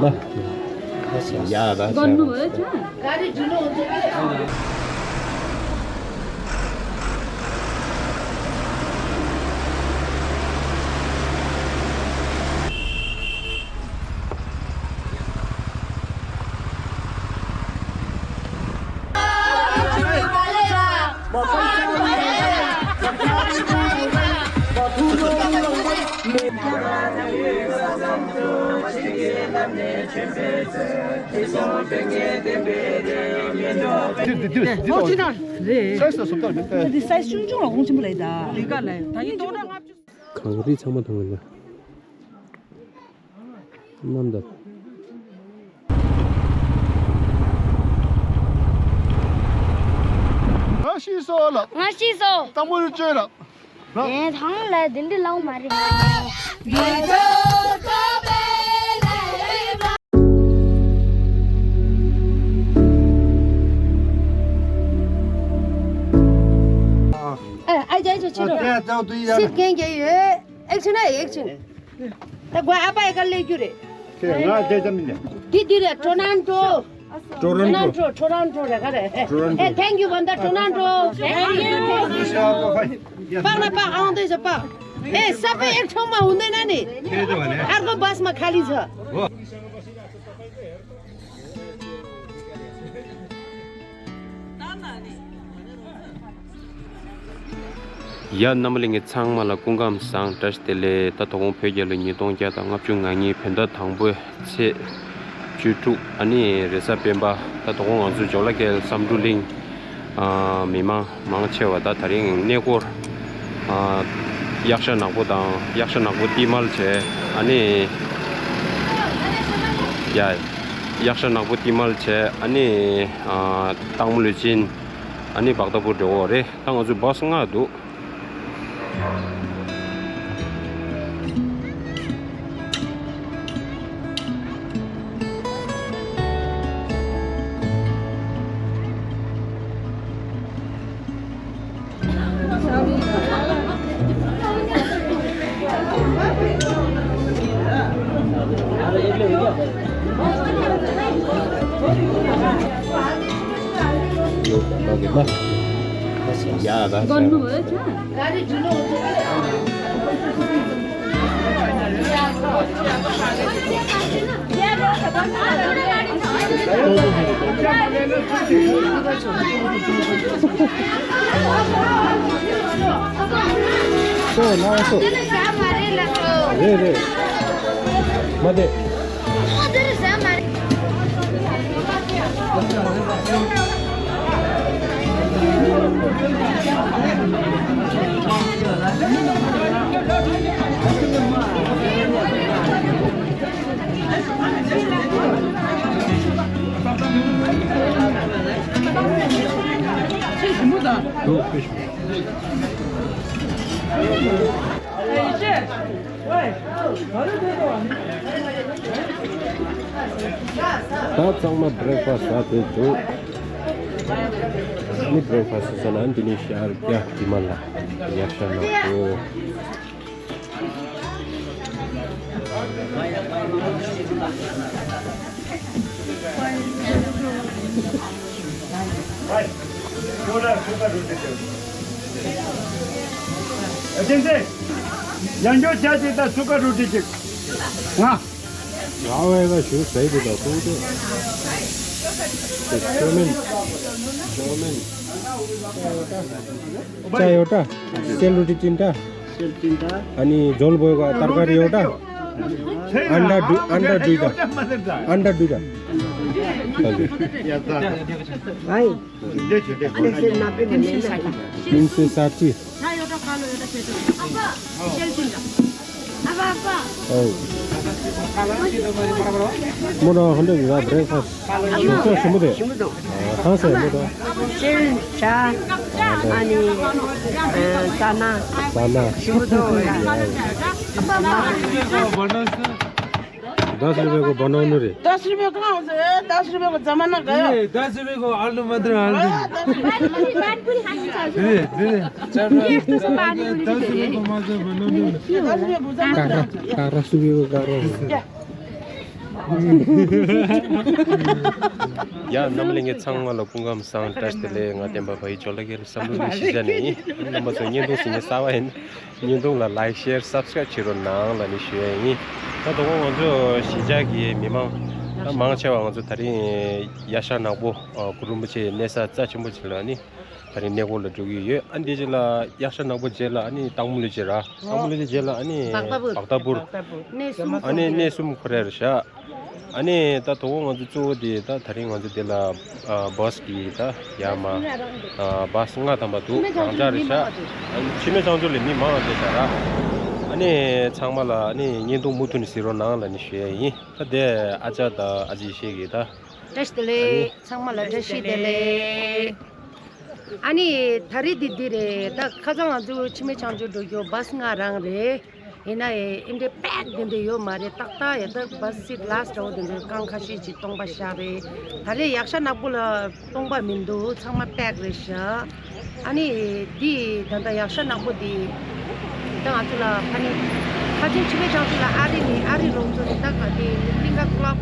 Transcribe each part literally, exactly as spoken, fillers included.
ལ། ཡ་ད་ཟེར། འདི་འདི་འདི་འདི་ཨོ་ཅི་ན་རེད། སའི་ཛི་སོ་སོ་ཏོ་འདི་སའི་ཛི་ཆུང་ཆུང་ལ་ཁོང་ཆེན་པོ་ལས་ད། འདི་ག་ལས་ད་ཡིན་དོ་ན་ལྔ་བཅུ། གངས་རི་ཚང་མ་མཐོང་གི་འདུག། གནམ་དང་། ང་ཤི་སོ་ལ། ང་ཤི་སོ། གཙང་པོ་ལ་བཅོས་ལ། ཨེ་ཐང་ལ་དེ་འདྲི་ལའོ་མ་རེད། ཨ་ཨ་ཅག་ཅག་ཕྱི་རོགས། ཨ་ཅག་ཅག་དུ་ཡ། སི་རྒན་རྒྱལ་ཡོད། ཨེག་ཤན་ཨེག་ཤན། ད་གོ་ཨ་པ་ཨེ་ག་ལེ་རྒྱུ་རེད། ཁྱེད་ང་རྒྱལ་ཙམ་མིན་ནས། འདི་འདི་རེད། ཊོ་རོན་ཊོ། ཊོ་རོན་ཊོ། ཊོ་རོན་ཊོ་རེད་ག་རེད། ཊོ་རོན་ཊོ། ཨེ་ཐེང་ཀྱུ་བན་ད་ཊོ་རོན་ཊོ། པག་ན་པག་ཨང་དེ་ཟ་པག་ཨེ་ས་པེ་ཨེ་ཁྲོང་མ་འུན་ནས་ན་ནི། ཨར་གོ་བས་མ་ཁ་ལི་ཟ། ཡ་རྣམ་པ་ལྷན་རྒྱས་ཚང་མ་ལ་སྐུ་ཁམས་བཟང་བཀྲ་ཤིས་བདེ་ལེགས། ད་དོ་དགོང་བོད་རྒྱལ་ལོ་ཉིས་སྟོང་བརྒྱ་དང་ལྔ་བཅུ་ང་གཉིས་བོད་ཟླ་དང་པོའི་ཚེས་བཅུ་དྲུག་ཨ་ནི་རེས་གཟའ་སྤེན་པ། ད་དོ་དགོང་ང་ཚོ་ཇོ་ལ་ཁེལ་བསམ་འགྲུབ་གླིང་ཨ་མི་མང་མང་ཆེ་བ་ད་དེ་རིང་གནས་སྐོར་ཨ་གཡག་ཤ་ནག་པོ་དང་གཡག་ཤ་ནག་པོ་ཏི་མལ་བྱས། ཨ་ནི་ཡ་གཡག་ཤ་ནག་པོ་ཏི་མལ་བྱས། ཨ་ནི་ཨ་སྟག་མོ་ལུས་སྦྱིན། ཨ་ནི་བག་ཏ་པུར་འགྲོ་འོ་རེད། ད་ང་ཚོ་བཱས་ལྔ་འདུག། ལགས་སོ། རེད་རེད། མ་བསྡད། ད་ཚང་མ་བྷི་རེག་ཕ་སི་ཟ་དེ་འདུག། ནི་བྷི་རེག་ཕ་སི་ཟ་ན་འདི་ནི་ཤར་རྒྱག་དེ་མ་ལ་ཡར་ཤར་ནག་པོ། ཡང་འགྱོ་བྱ་ཅིག་དང་སུ་ཀ་རུ་ཏི་ཅིག་ང་། ང་བས་ལ་ཞུ་ཟེར་གི་དང་ཀུང་ཏེ། ཅོ་མིན། ཅོ་མིན། ཅ་ཡོ་ཏ། སེ་ལུ་ཏི་ཅིན་ཏ། ཨ་ནི་ཇོལ་བོ་ག་ཏར་ཀ་རི་ཡོ་ཏ། ཨན་ཏྲ་ཌུ་ཨན་ཏྲ་ཌུ་ཏ། ཨན་ཏྲ་ཌུ་ཏ། ཨིན་སེ་ས་ཏི། ཨོ། མོ་རང་ཧོན་དེ་ང་བྷི་རེག་ཕ་སི་ཞིམ་ཤོས་ཞིམ་པོ་དེ། ཧང་སེ་མོ་རང་། ཅིན་ཇ། ཨ་ནི་ཙ་ན། ཙ་ན། ཞིམ་པོ་དེ། दस रुपये को बनाउनु रे। दस रुपियाँको कहाँ हुन्छ? ए, दस रुपियाँको जमाना गयो। ए, दस रुपियाँको आलु मात्र हाल्नु। ए, दस रुपियाँको मात्र बनाउनु। दस रुपियाँ भुजा मात्र। काँक्रा, काँक्रा सुकेको काँक्रा। ཡ་རྣམ་གླིང་གི་ཚང་མ་ལ་སྐུ་ཁམས་བཟང་། བཀྲ་ཤིས་བདེ་ལེགས། ང་བསྟན་པ་ཕ་ཡི་ཇོ་ལ་གེ་ལ་བསམ་བློ་ནི་གཞིས་ཆགས་ནས་ཡིན། རྣམ་པ་ཚོ་བརྙན་ཐུང་གཟིགས་མཁན་གསར་པ་ཡིན། བརྙན་ཐུང་ལ་ལའིཀ་ཤེར་སབ་སི་ཀ་རའིབ་བྱེད་རོགས་གནང་ལབ་ནས་ཞུ་ཡ་ཡིན། ད་དོ་དགོང་ང་ཚོ་གཞིས་ཆགས་ཀྱི་མི་མང་ད་མང་ཆེ་བ་ང་ཚོ་ད་རིང་ཡ་ཤ་ནག་པོ་གུ་རུ་རིན་པོ་ཆེ་གནས་ས་རྩ་ཆེན་པོ་ཅིག་ལ་ནི་ད་རིང་གནས་སྐོར་ལ་འགྲོ་གི་ཡོད། ཨ་འདི་ཅིག་ལ་ཡ་ཤ་ནག་པོ་རྗེས་ལ་ཨ་ནི་སྟག་མོ་ལུས་རྗེས་ར་སྟག་མོ་ལུས་རྗེས་ལ་ཨ་ནི་བག་ད་པུར། བག་ད་པུར། གནས་གསུམ། ཨ་ནི་གནས་གསུམ་ཁོ་རེར་བཞག་ཨ་ནི་ད་དོ་དགོང་ང་ཚོ་གཙོ་བོ་དེ་ད་ད་རིང་ང་ཚོ་དེ་ལ་ཨ་བྷ་སི་གི་ད་ཡར་མར་ཨ་བྷ་སི་ལྔ་ཐམ་པ་འདུག་རང་འཇགས་རེད་ཤག་ཨ་ནི་འཆི་མེད་ཚང་ཆུ་ལ་མི་མང་བ་བསྡད་ཤག་ར། ཨ་ནི་ཚང་མ་ལ་ཨ་ནི་བརྙན་ཐུང་མུ་མཐུད་ནས་གཟིགས་རོགས་གནང་ལབ་ནས་ཞུ་ཡ་ཡིན། ད་དེ་ཨ་ཅག་དང་ཨ་ཅེ་ཤེས་ཀྱི་ད། བཀྲ་ཤིས་བདེ་ལེགས། ཚང་མ་ལ་བཀྲ་ཤིས་བདེ་ལེགས། ཨ་ནི་ད་རེས་འདི་འདི་རེད། ད་ཁ་སང་ང་ཚོ་འཆི་མེད་ཚང་ཆུ་འགྲོ་རྒྱུ་བྷ་སི་ལྔ་རང་རེད། ཡིན་ན་ཡང་འདི་འདྲའི་པེག་འདི་འདྲ་ཡོད་མ་རེད། ཏག་ཏག་ཡ་ད་བྷ་སི་སི་ཊི་ལཱ་སི་ཊི་འདྲ་བོ་དེ་འདྲ་རྐང་ཁ་ཤས་ཅིག་སྟོང་པ་བཞག་རེད། ད་རེས་ཡག་ཤ་ནག་པོ་ལ་སྟོང་པ་མི་འདུག་ཚང་མ་པེག་རེད་ཤག་ཨ་ནི་འདི་ད་ལྟ་ཡག་ཤ་ནག་པོ་འདི་ད་ང་ཚོ་ལ་ཕ་ནི་ཁ་ཆེན་འཆི་མེད་ཚང་ཆུ་ལ་ཨ་རི་ནས་ཨ་རི་ལོག་ཚོ་རེད། ད་ག་དེ་ནི་ཀིང་ཀ་ཀློབ་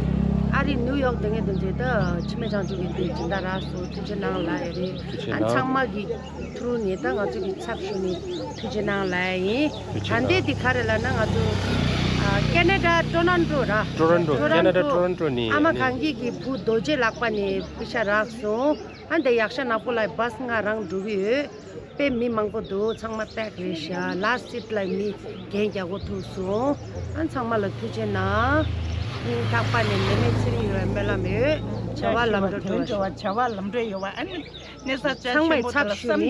ཨ་རི་ནིའུ་ཡོག་དེ་ངས་དེ་ཚོ་ད་འཆི་མེད་ཚང་ཆུ་གི་དེ་སྦྱིན་བདག་རག་སོང་། ཐུགས་རྗེ་གནང་ལབ་ཡ་རེད། ཐུགས་རྗེ་ཨ་ནི་གནང་། ཚང་མ་གི་ཐུ་རུ་ནས་ད་ང་ཚོ་གི་ཚབ་ཞུས་ནས་ཐུགས་རྗེ་གནང་ལབ་ཡ་ཡིན། ཐུགས་རྗེ་ད་ལྟའི་གནང་། འདི་ག་རེ་ལབ་ན་ང་ཚོ་ཨ་ཀེ་ན་ཌ་ཊོ་རོན་ཊོ་ར། ཊོ་རོན་ཊོ། ཊོ་རོན་ཊོ། ཀེ་ན་ཌ་ཊོ་རོན་ཊོ་ནས། ཨ་མ་གང་གི་གི་བུ་རྡོ་རྗེ་ལགས་པ་ནས་པི་ཤ་རག་སོང་། ཨ་འདི་ཡག་ཤ་ནག་པོ་ལ་བྷ་སི་ལྔ་རང་འགྲོ་གི་ཡོད། དཔེ་མི་མང་པོ་འདུག་ཚང་མ་པེག་རེད་ཤག་ལཱ་སི་ཊི་སིཊ་ལ་མི་རྒྱན་རྒྱག་གོ་ཐུག་སོང་། ཨ་ཚང་མ་ལ་ཐུགས་རྗེ་གནང་། སྙིང་ཐག་པ་ནས་མེ་མེ་ཚེ་རིང་ཡོད་པའི་སྨོན་ལམ་ཡོད། བྱ་བ་ལམ་འགྲོ་དོན་འགྲོ་བ། བྱ་བ་ལམ་འགྲོ་ཡོད་པ། ཨ་ནི་གནས་ས་རྩ་ཆེན་པོ་དེ་ལ་བསམ་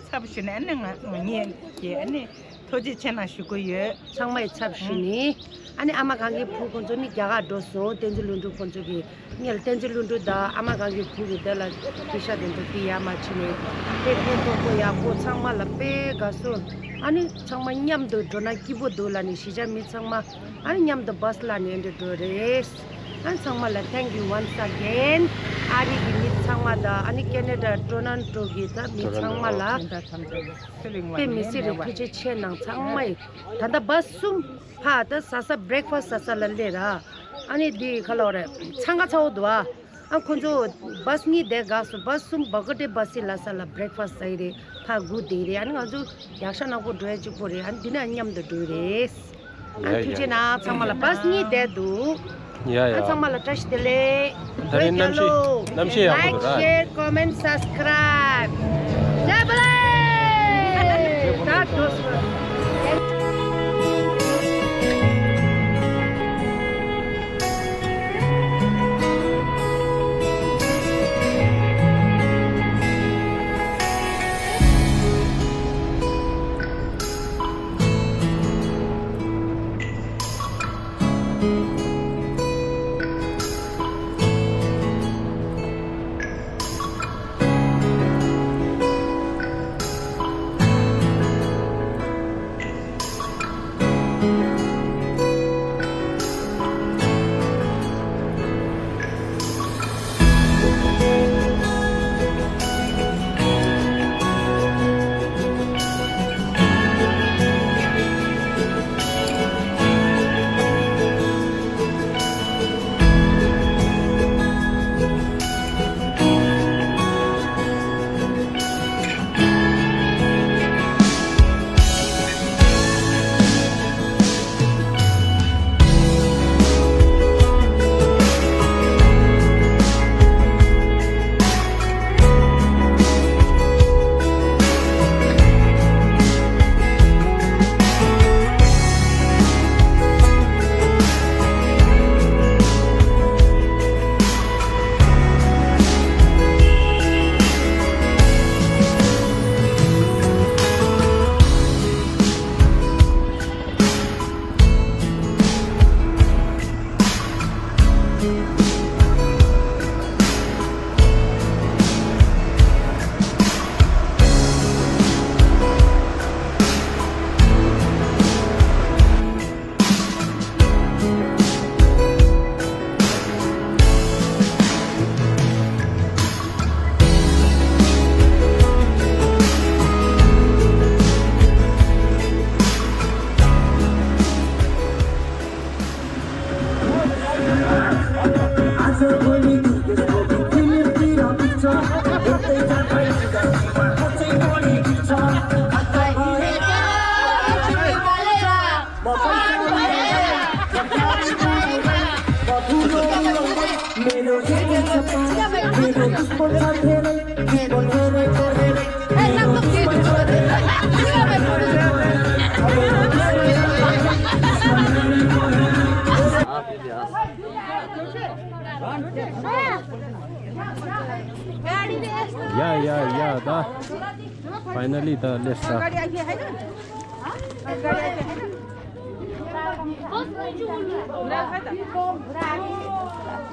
ཚབ་ཞུས་ནས། ཨ་ནི་ང་ངེད་ཀྱིས་ཨ་ནི། ཐུགས་རྗེ་ཆེ་གནང་ཞུ་གི་ཡོད། ཚང་མའི་ཚབ་ཞུས་ནས། ཨ་ནི་ཨ་མ་གང་གི་བུ་ཁོང་ཚོ་ནི་རྒྱ་གར་འགྲོ་སོང་། བསྟན་འཛིན་ལྷུན་གྲུབ་ཁོང་ཚོ་གི་ངས་བསྟན་འཛིན་ལྷུན་གྲུབ་དང་ཨ་མ་གང་གི་བུ་གི་དེ་ལ་པི་ཤ་དེ་ཚོ་དེ་ཡར་མར་ཕྱིན་ནས་དཔེ་ཕན་ཐོགས་པོ་ཡག་པོ། ཚང་མ་ལ་དཔེ་དགའ་སོང་། ཨ་ནི་ཚང་མ་མཉམ་དུ་འགྲོ་ན་སྐྱིད་པོ་འདུག་ལབ་ནས་གཞིས་ཆགས་མི་ཚང་མ་ཨ་ནི་མཉམ་དུ་བྷ་སི་ལ་ནས་འདྲ་འགྲོ་རེད། ཨ་ནི་ཚང་མ་ལ་thank you once again། ཨ་རི་གི་མི་ཚང་མ་དང་ཨ་ནི་ཀེ་ན་ཌ་ཊོ་རོན་ཊོ་གི་ད་མི་ཚང་མ་ལ། དཔེ་མི་སྲིད་རེད། ཐུགས་རྗེ་ཆེ་གནང་ཚང་མ་ཡིས། ད་ལྟ་བྷ་སི་གསུམ་ཕར་ད་ཟ་ས་བྷི་རེག་ཕ་སི་ཊི་ཟ་ས་ལ་སླེབས་ར། ཨ་ནི་འདི་ག་ལབ་རེད། འཚང་ཁ་ཚ་བོ་འདུག་ཨ། ཨ་ཁོ་ཚོ་བྷ་སི་གཉིས་བསྡད་དགའ་སོང་། བྷ་སི་གསུམ་བྷ་ག་ཏེ་བྷ་སི་ལ་ས་ལ་བྷི་རེག་ཕ་སི་ཊི་ཟ་ཡི་རེད། ཕར་སྒུག་བསྡད་ཡི་རེད། ཨ་ནི་ང་ཚོ་ཡག་ཤ་ནག་པོ་འགྲོ་ཡ་གཅིག་པོ་རེད། ཨ་ནི་འདི་ནས་མཉམ་དུ་འགྲོ་ཡི་རེད། ཨ་ཡ་ཐུགས་རྗེ་ཡ། གནང་ཚང་མ་ལ། བྷ་སི་གཉིས་བསྡད་འདུག་ཡ་ཡ། ཨ་ཚང་མ་ལ་བཀྲ་ཤིས་བདེ་ལེགས། ད་རེས་གནམ་གཤིས་གནམ་གཤིས་ཡག་པོ་འདུག་ར། Like, share, comment, subscribe. ཛ་བྷ་ལེ། ད་འགྲོ་སོང་། या, या, या, दा। Finally, दा, let's start.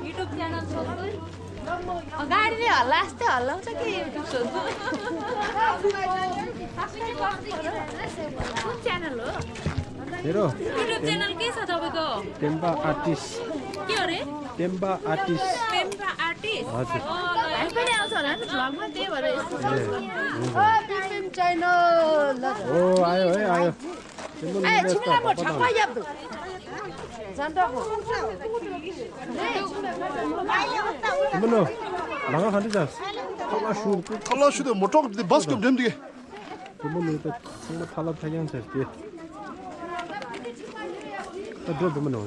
YouTube channel खोल्छु। अगाडि नै हल्ला, यस्तै हल्लाउँछ के YouTube खोल्छु। कुन channel हो? मेरो YouTube channel के छ तपाईँको? पेम्पा आर्टिस्ट। के अरे? पेम्पा आर्टिस्ट। पेम्पा आर्टिस्ट? हजुर। ओ, ल, ल। हामी पनि आउँछ होला नि vlogमा, त्यही भएर यस्तो ए, हुन्छ। ओ, पिपिएम channel। ओ, आयो है, आयो। ए, छिमेकीलाई म ठ्याक्क याद। जान्दा को। तिम्रो लगा खाँदै जास्। खला सुर। खला सुर मोटो बस को डेम दिए। तिम्रो त सँग थाला थायान छ के। त दो दो मनो।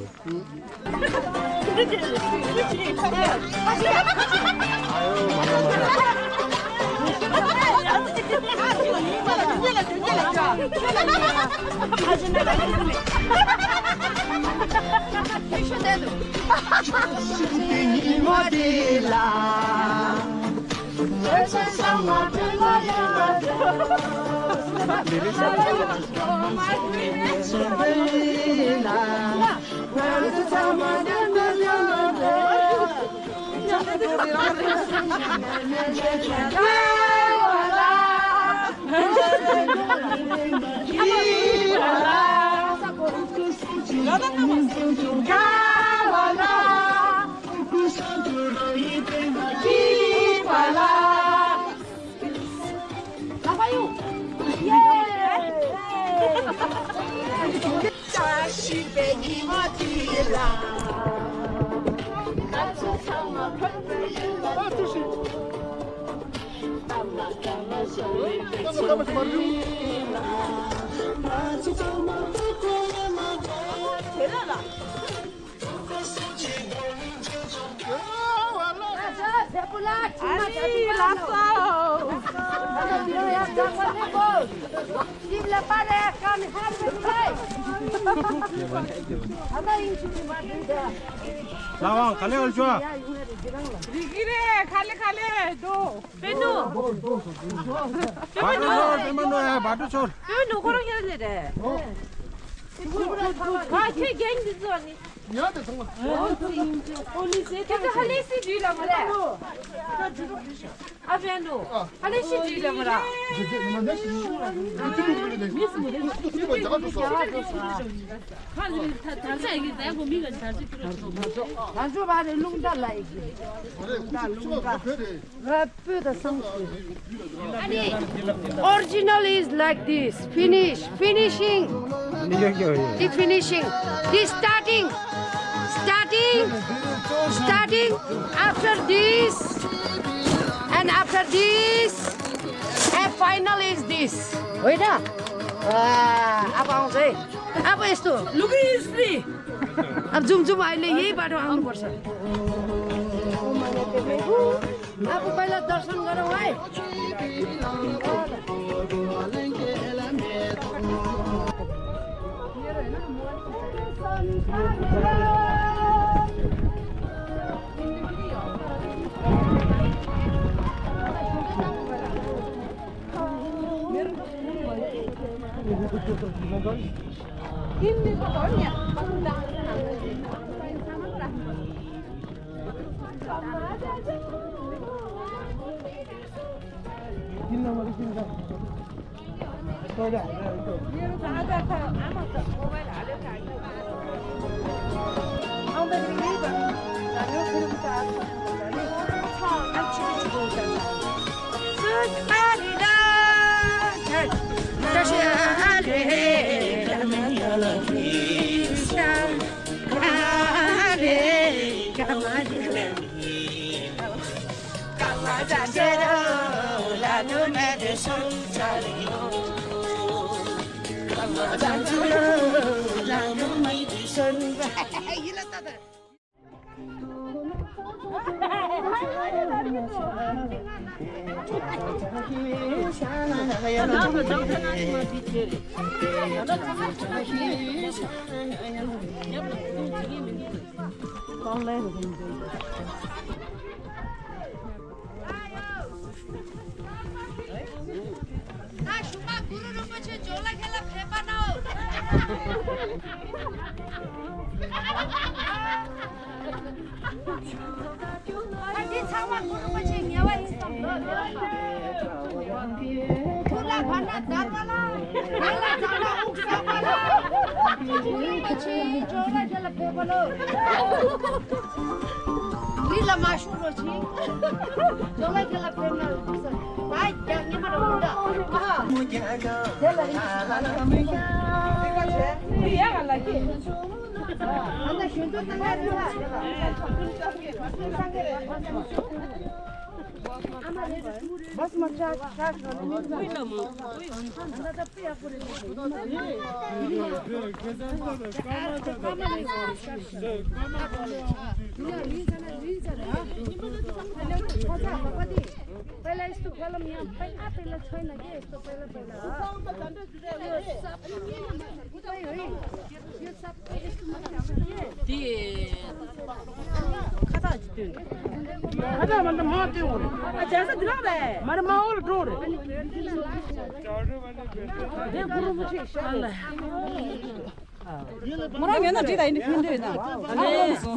लावां, खाले हल छुआ। रिगिरे, खाले, खाले, दो। पेनु। बाटो छोड, पेनु, या, बाटो छोड। पेनु, खोरो खेल दे रे। हाँ, छे गैंग दिसो अनि। याद है, संग। पुलिस है, क्या हले से जी लग रहा है? आ, पेनु। हले से जी लग रहा। Original is like this. Finish. Finishing. The finishing. This starting. Starting. Starting. After this. And after this. And final is this. होइन? अब आउँछ है। अब यस्तो। Look at history. अब जाऊँ, जाऊँ, अहिले यहीबाट आउनुपर्छ। अब पहिला दर्शन गरौँ है। ད་ཞུ་མ་གུ་རུ་རིན་པོ་ཆེ་ཇོ་ལ་ཁེ་ལ་ཕེབས་པ་ནོ། ད་འདི་ཚང་མ་གུ་རུ་རིན་པོ་ཆེ་ཉེ་བ་ཡིན་བསམ་ལོ། གུ་ལ་བ་ན་དར་བ་ལ། ང་ལ་ཚང་མ་དབུགས་བསགས་པ་ལ། གུ་རུ་རིན་པོ་ཆེ་ཇོ་ལ་ཁེ་ལ་ཕེབས་པ་ལོ། རི་ལ་མ་ཤོར་རོགས་གྱིས། ཇོ་ལ་ཁེ་ལ་ཕེབས་ན་འདུག་ས། ད་རྒྱག་ཉི་མ་ར་འོང་ད། ཨ། དེ་ལ་རི་ལ་ལ་ལ་ལ། ཡ་ལ་ལ་ཀི། ཨ་ན་ཞུ་འདུག་ད་ང་རི་ལ། ཨ་ན་རི་ལ། बस मत जा, जा, जा। पहिला यस्तो कलम यहाँ, पहिला, पहिला छैन के, यस्तो पहिला, पहिला। यो सब, यो सब यस्तो मात्रै आउँछ के? ती खता जित्यो नि। खता भन्दा म त्यो हो। आ, ज्यादा दिलाउँदा है। मारे माहौल डोर। दे गुरु मुझे शाला। ང་རང་ཡོད་ན་འདི་ད་ཡིན་ནི་ཕན་འདོད་ན། ཨ་ལས་སོ།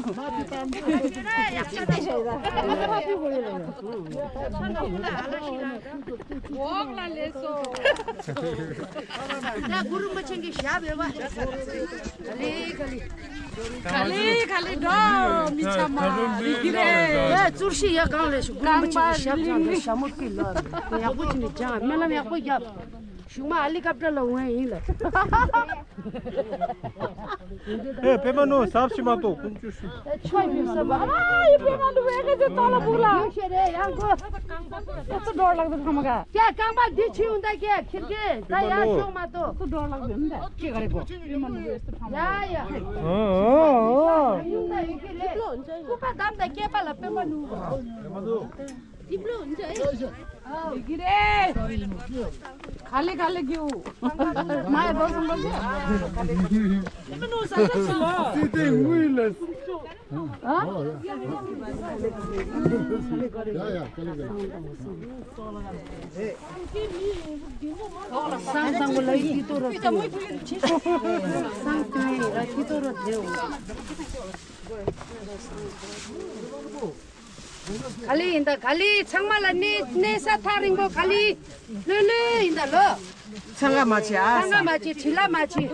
འོག་ལ་ལས་སོ། ད་གུ་རུ་མ་ཆེན་གྱི་ཞབས་ཡོད་པ། ག་ལེ་ག་ལེ། ག་ལེ་ག་ལེ་འགྲོ་མི་ཆ་མ་རིག་གི་རེད། ད་བཙུར་ཤི་ཡ་གང་ལས་ཤི་གུ་རུ་མ་ཆེན་གྱི་ཞབས་སྦྱངས་ཏེ་ཞྭ་མོ་ཀི་ལ་ཡག་པོ་བྱས་ནས་སྦྱངས། སྨོན་ལམ་ཡག་པོ་བརྒྱབ། གཞུག་མ་ཧེ་ལི་ཀོབ་ཊར་ལ་འོང་ཡིན་ལ། ཨེ་པད་མ་ནོ་ཟབ་ཞིག་མ་གཏོགས་ཀུན་སྤྱོད་ཤིག་ཆོས་ཡོད་ས་མ་རེད། ཨ་ཡི་པད་མ་ནོ་བས་ཀ་ཅི་ཏོ་ལ་བུག་ལ། ཡོད་ཤེས་རེད་ཡང་གོ། ཨ་ཙི་འགྲོ་ལག་ཏུ་ཐ་མ་ག་ཀྱ་རྐང་པ་འདི་ཕྱི་ཡོང་ད་ཀྱ་ཁྱེར་ཀྱི་ད་ཡང་ཤོག་མ་གཏོགས། ཨ་ཙི་འགྲོ་ལག་ཏུ་ཡོང་ད་ཀྱ་ག་རེ་གོ། པད་མ་ནོ་བས་ཀ་ཐ་མ། ཡ་ཡ། ཡོང་ད་ཡོད་ཀྱི་རེད། སྐུ་པ་བསྡམས་ད་སྐེད་པ་ལ་པད་མ་ནོ། ཡི་གེ་རེ། ག་ལེ་ག་ལེ་གྱིའུ། མ་ཡ་རྡོ་སོང་པ་ཟེར། ཨ་ནི་མི་ནུ་ས་ས་ཆི་ལོ། སི་ཏེ་ངུས་ལ། ཨ། ཡ་ཡ་ག་ལེ་ག་ལེ། སང་སང་གོ་ལ་ཡི་ཏོ་ར་ཏོ། སང་ཏོ་ཡི་ལ་ཡི་ཏོ་ར་ཏོ། ག་ལེ་ཡིན་ད། ག་ལེ་ཚང་མ་ལ་གནས་གནས་ས་ཐག་རིང་པོ། ག་ལེ་ལོས་ལོས་ཡིན་ད་ལོ། ཚང་ག་མ་བྱེད་ཨ། ཚང་ག་མ་བྱེད། བྲེལ་ལ་མ་བྱེད།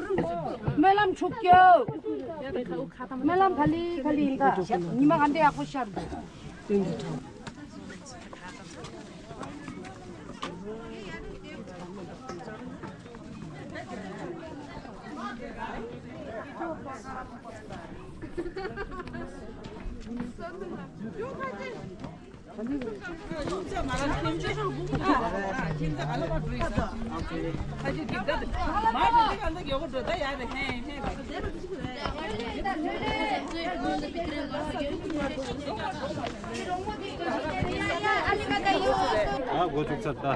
སྨོན་ལམ་འཁྲུག་སྐྱོ། སྨོན་ལམ་ག་ལེ་ག་ལེ་ཡིན་ད། ཉི་མ་ག་འདྲ་ཡག་པོ་ཤར་འདུག་ཨ་འགོ་ཚུགས་ཚར་ད།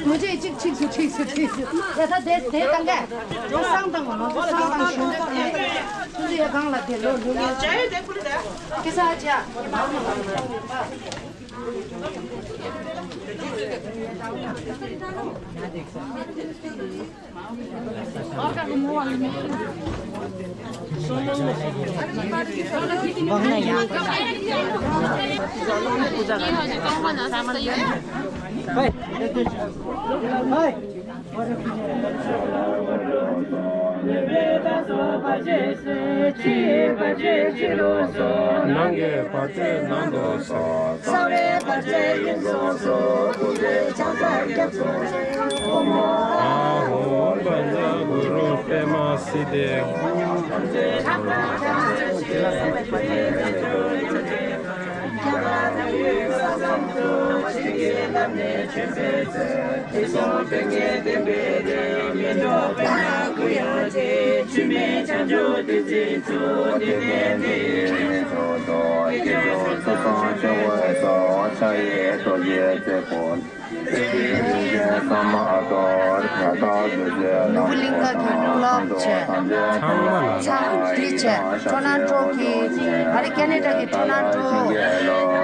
མུ་ཅེ་གཅིག་གཅིག་སུ་གཅིག་སུ་གཅིག་སུ། ཡ་ད་དེ་དེ་བཏང་ག་ང་ཚོ་བསང་བཏང་བ། ང་ཚོ་བསང་བཏང་ཞུ་འདོད་དེ། ཁྱོད་ཚོ་ཡ་གང་ལ་དེ་ལོ་ལོ་ལོ། ཁེ་ས་ཅག་གང་གིས་བར་ཆད་ནང་དུ་སོང་། གསང་བའི་བར་ཆད་ཡིན་སོང་སོ། ཀུན་གྱི་ཕྱག་འཚལ་སྐྱབས་སུ་མཆི། ཨོཾ་ཨཱཿཧཱུྃ་བཛྲ་གུ་རུ་པདྨ་སིདྡྷི་ཧཱུྃ། ནོར་བུ་གླིང་ག་གི་གླུ་ལག་བཅས། ཚང་མ་ལ། ཚང་འདི་བཅས་ཊོ་རོན་ཊོ་གི། ཨ་རི་ཀེ་ན་ཌ་གི་ཊོ་རོན་ཊོ།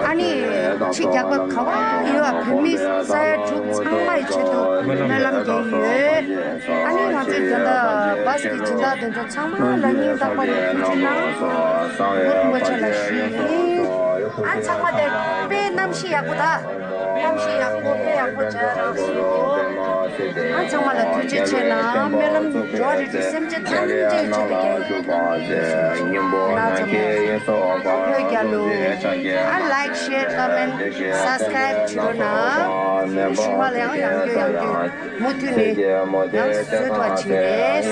ཨ་ནི་ཕྱི་རྒྱལ་ཁབ་ག་བ་ཡོད་བོད་མི་ས་ཡ་དྲུག་ཚང་མ་ཡི་ཆེད་དུ་སྨོན་ལམ་རྒྱག་གི་ཡོད། ཨ་ནི་ང་ཚོའི་དེ་འདྲ་བཱས་ཀྱི་སྦྱིན་བདག་དེ་ཚོ་ཚང་མ་ལ་སྙིང་ཐག་པ་ནས་ཐུགས་རྗེ་གནང་། གུ་རུ་རིན་པོ་ཆེ་ལ་ཞུ་ཡི་ཡིན། ཨ་ཚང་མ་དེ་དཔེ་གནམ་གཤིས་ཡག་པོ་ད། གནམ་གཤིས་ཡག་པོ་དཔེ་ཡག་པོ་བྱས་རག་སོང་། ཨ་ཚང་མ་ལ་ཐུགས་རྗེ་ཆེ་གནང་། སྨོན་ལམ་འགྲོ་རེ་རེ་སེམས་ཅན་ཐམས་ཅད་ཀྱི་ཆེད་དུ་རྒྱལ་ཡོད། ན་ཚང་མ་བོད་རྒྱལ་ལོ། ཨ་ལའིཀ་ཤེར་ཀོ་མེན་ཊི་སབ་སི་ཀ་རའིབ་བྱེད་རོགས་གནང་། ཞུ་བ་ལ་ཡང་ཡང་བསྐྱར་ཡང་བསྐྱར། མུ་མཐུད་ནས་ཡང་བཟོས་ཐུབ་པ་བྱེད་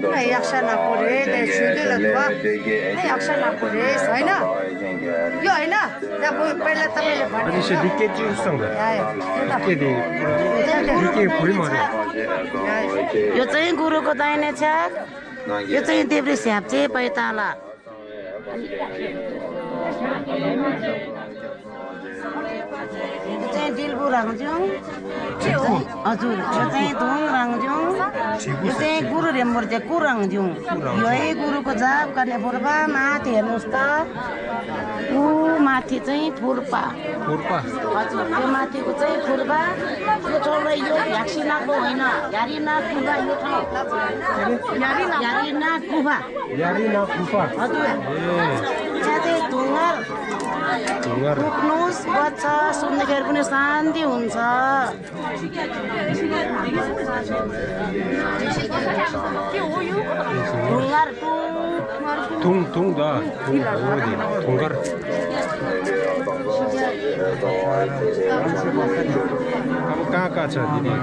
རེད། ཡག་ཤ་ནག་པོ་རེད་ལས་ཞུ་འདོད་ལ་ཐུབ་པ། ཡག་ཤ་ནག་པོ་རེད་ཟ་ཡིན་ན། ཡོ་ཡིན་ན་ཡ་བོ་པེ་ལ་ཏ་མེ་ལ་བ་ཨ་ནི་ཤེ་འདི་སྐད་ཅིག་སང་ག་ཡ་ཡ་སྐད་དེ་འདི་སྐད་བོད་མ་རེད། ཡོ་ཙེན་གུ་རུ་ཀོ་ཏ་ཡིན་ན་ཆག་ཡོ་ཙེན་དེབ་རི་སེབ་ཙེ་པའི་ཏང་ལ། ཡོ་ཙེན་དྲིལ་བུ་རང་བྱུང་། ཨ་ཙུ། ཡོ་ཙེན་དུང་རང་བྱུང་། ཡོ་ཙེན་གུ་རུ་རིན་པོ་ཆེ་སྐུ་རང་བྱུང་། ཡོ་ཨེ་གུ་རུ་ཀོ་ཛབ་ཀ་ནེ་ཕུར་པ་ན་ཏེ་ནུ་སྟ། ཨུ་མ་ཐི་ཙེན་ཕུར་པ། ཕུར་པ། ཨ་ཙུ། ཡོ་མ་ཐི་གུ་ཙེན་ཕུར་པ། ཡོ་ཚོ་ལ་ཡོ་ཡག་ཤི་ན་ཀོ་ཨེ་ན་ཡ་རི་ན་ཀུ་བ་ཡོ་ཐང་། ཡ་རི་ན་ཀུ་བ། ཡ་རི་ན་ཁུ་ཧྥ། ཨ་ཏུ། ཨེ། ཆ་ཏེ་དུང་ངར། དུང་ངར། ཀུག་ནུས་བ་ཚ་སུན་ནི་ཁེར་པུ་ནི་སན་ཏི་ཨུན་ཚ། དུང་ངར་ཏུ། དུང་དུང་ད། དུང་འོ་དེ་དུང་ངར། ཀ་ཀ་ཆ་དེ་ནི།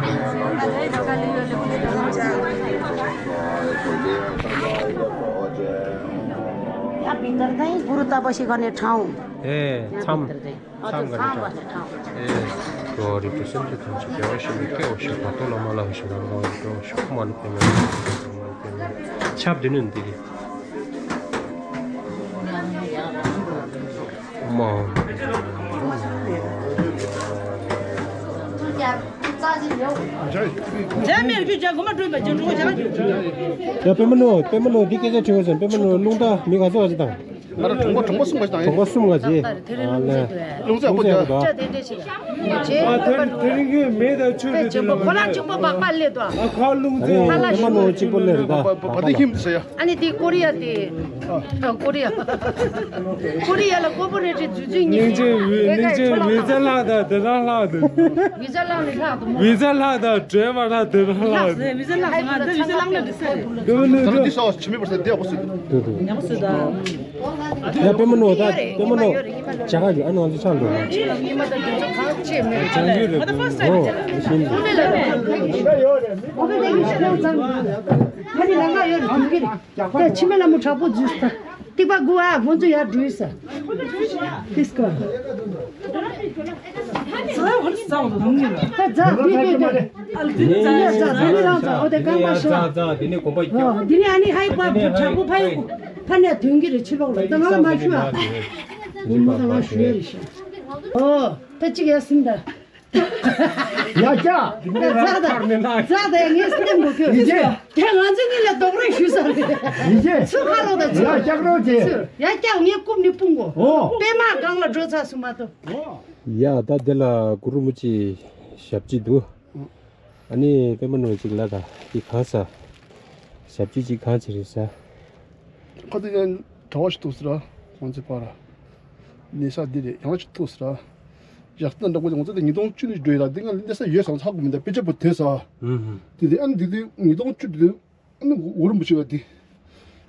ཡ་བི་ཏར་དང་གུ་རུ་ལྟ་བུ་ཞིག་ག་ནས་དྲངས། ཨེ་མཚམས། མཚམས་ག་ནས་དྲངས། ཨེ། འགྲོ་བ་རིགས་དྲུག་སེམས་ཅན་ཐམས་ཅད་བདེ་བར་གཤེགས་པའི་སྐྱེ་བ་བཞི་བར་དོ་ལ་མ་ལ་བཞི་ལ་ལ་འགྲོ་བ་བཞི་ཁོ་མ་ནི་པདྨའི་ཆབ་འདི་ནི་འདི་གི། མ། འཇའ་མེར་ཁྱོད་ཇ་གོ་མ་སྤྲོད་པ་ཅན་གྲོགས་བྱ་རྒྱུ། ཡ་པདྨ་ནོར། པདྨ་ནོར་འདི་སྐད་ཆ་དྲི་བ་ཟེར། པདྨ་ནོར་རླུང་རྟ་མི་ག་ཚོད་ག་ཚོད་དང་། ང་རང་གྲོང་པ་གྲོང་པ་གསུམ་ག་ཞིག་དང་། གྲོང་པ་གསུམ་ག་ཞིག་ཨ་ལས། རླུང་རྟ་ཡག་པོ་རྒྱག་ཨ་དེ་རིང་གི་མེ་དང་ཆུ་དེ་དེ་ལ་ཁོ་རང་གཅིག་པོ་བག་མ་སླེབས་དོ། ཨ་ཁ་རླུང་རྟ་ཨ་ནི་པདྨ་ནོར་གཅིག་པོ་སླེབས་རེད་ད། བ་བ་དེ་ཁྱིམ་དུ་ཟེར་ཡ། ཨ་ནི་དེ་ཀོ་རི་ཡ་དེ། ཨ་ཀོ་རི་ཡ། ཀོ་རི་ཡ་ལ་ཀོ་པོ་རེ་ཊི་འཛུལ་འཛུལ་གཉིས། སྙིང་རྗེ་བི་སྙིང་རྗེ་བི་ཛ་ལྷག་དང་དེ་རང་ལྷག་འདུག་བི་ཛ་ལྷག་ནི་ལྷག་འདུག་མོ། བི་ཛ་ལྷག་དང་འབྲེལ་བ་ལྷག་དེ་རང་ལྷག་འདུག་བི་ཛ་ལྷག་སོང་ང་ད་བི་ཛ་ལྷག་ན་འདི་སེ་རེད། དེ་ནི་ད་ལྟ་འདི་ས་བ་ཆི་མེད་པར་ས་བདེ་བ་སུ་འདུག་ཉམས་སུ་ད། ཡ་པདྨ་ནོར་ད་པདྨ་ནོར། བྱ་ག་གི་ཨ་ནི་ང་ཚོ་ཆང་འགྲོ། ཉི་མ་དང་དུས་ཚོད་གང་ཆེ་མེད་པ་ཅང་གི་རེད། ཨོ་ཤིན་ཏུ། ཁ་ནི་ལ་ང་ཡོད་རེད་དུང་གི་རེད། ད་འཆི་མེད་ལྷ་མོ་དྲག་པོ་འཛུལ་ས། ཏིག་པ་དགུ་ཨ་ཧོན་ཚུ་ཡར་འགྲོ་ས། ཏིས་ཀ་ད་ཛ་བི་བི་བི། ཡ་ཛ་བི་རང་ཛ་ཨོ་དེ་གང་པ་ཤོ། ཛ་ཛ་དེ་ནི་གོམ་པ་ཨོ་དེ་ནི་ཨ་ནི་ཧའི་པ་དྲག་པོ་ཕ་ཡི་ཕ་ནས་དོན་གྱི་རེད་ཕྱི་ལོགས་ལ་ད་ང་མ་ཞུ་ཨ། ཉི་མ་ད་ང་ཞུ་ཡ་རེད་ཤག་ཨོ་ད་ཅིག་ཡ་སིན་ད། ཡ་ཀྱ། ཛ་ད་ཛ་ད་ངས་སེམས་མོ་ཁྱོད། ཡི་ཀྱེ། དེ་ང་ཚོ་གཉིས་ལ་རྡོག་རོལ་ཞུ་ས་རེད། ཡི་ཀྱེ། ཚུར་ཁ་ལོག་ད་ཚུར། ཡ་ཀྱག་རོགས་ཀྱེ། ཚུར་ཡ་ཀྱག་ངས་རྐུབ་ནས་སྤུངས་གོ། ཨོ། པད་མ་སྒང་ལ་འགྲོ་ཚར་སོང་མ་གཏོགས། ཡ་ད་དེ་ལ་གུ་རུ་མུ་ཅི་ཞབས་ཕྱི་འདུག་ཨ་ནི་པད་མ་ནོར་ཅིག་ལ་ད་དེ་གང་ས་ཞབས་ཕྱི་ཅིག་གང་ཅི་རེད་ས། ཁ་དེ་ཡང་གྲྭ་བ་ཞིག་ཐུག་ཟེར་ར། ང་ཚོའི་པར་གནས་ས་འདི་རེད། ཡང་ཅིག་ཐུག་ཟེར་ར། ཡག་ཏུ་འདྲ་པོ་ང་ཚོ་དེ་ཉིས་སྟོང་བཅུ་ནས་འགྲོ་ཡི་ལ་འདི་ང་གནས་ས་ཡོད་ས་ཧ་གོ་མི་འདུག་དཔེ་ཆ་པོ་དེ་ས། ཨུ་ཧུ། དེ་དེ་ཨ་ནི་འདི་དེ་ཉིས་སྟོང་བཅུ་དེ་ཨ་ནི་འུ་རུ་མི་ཆེ་བ་དེ།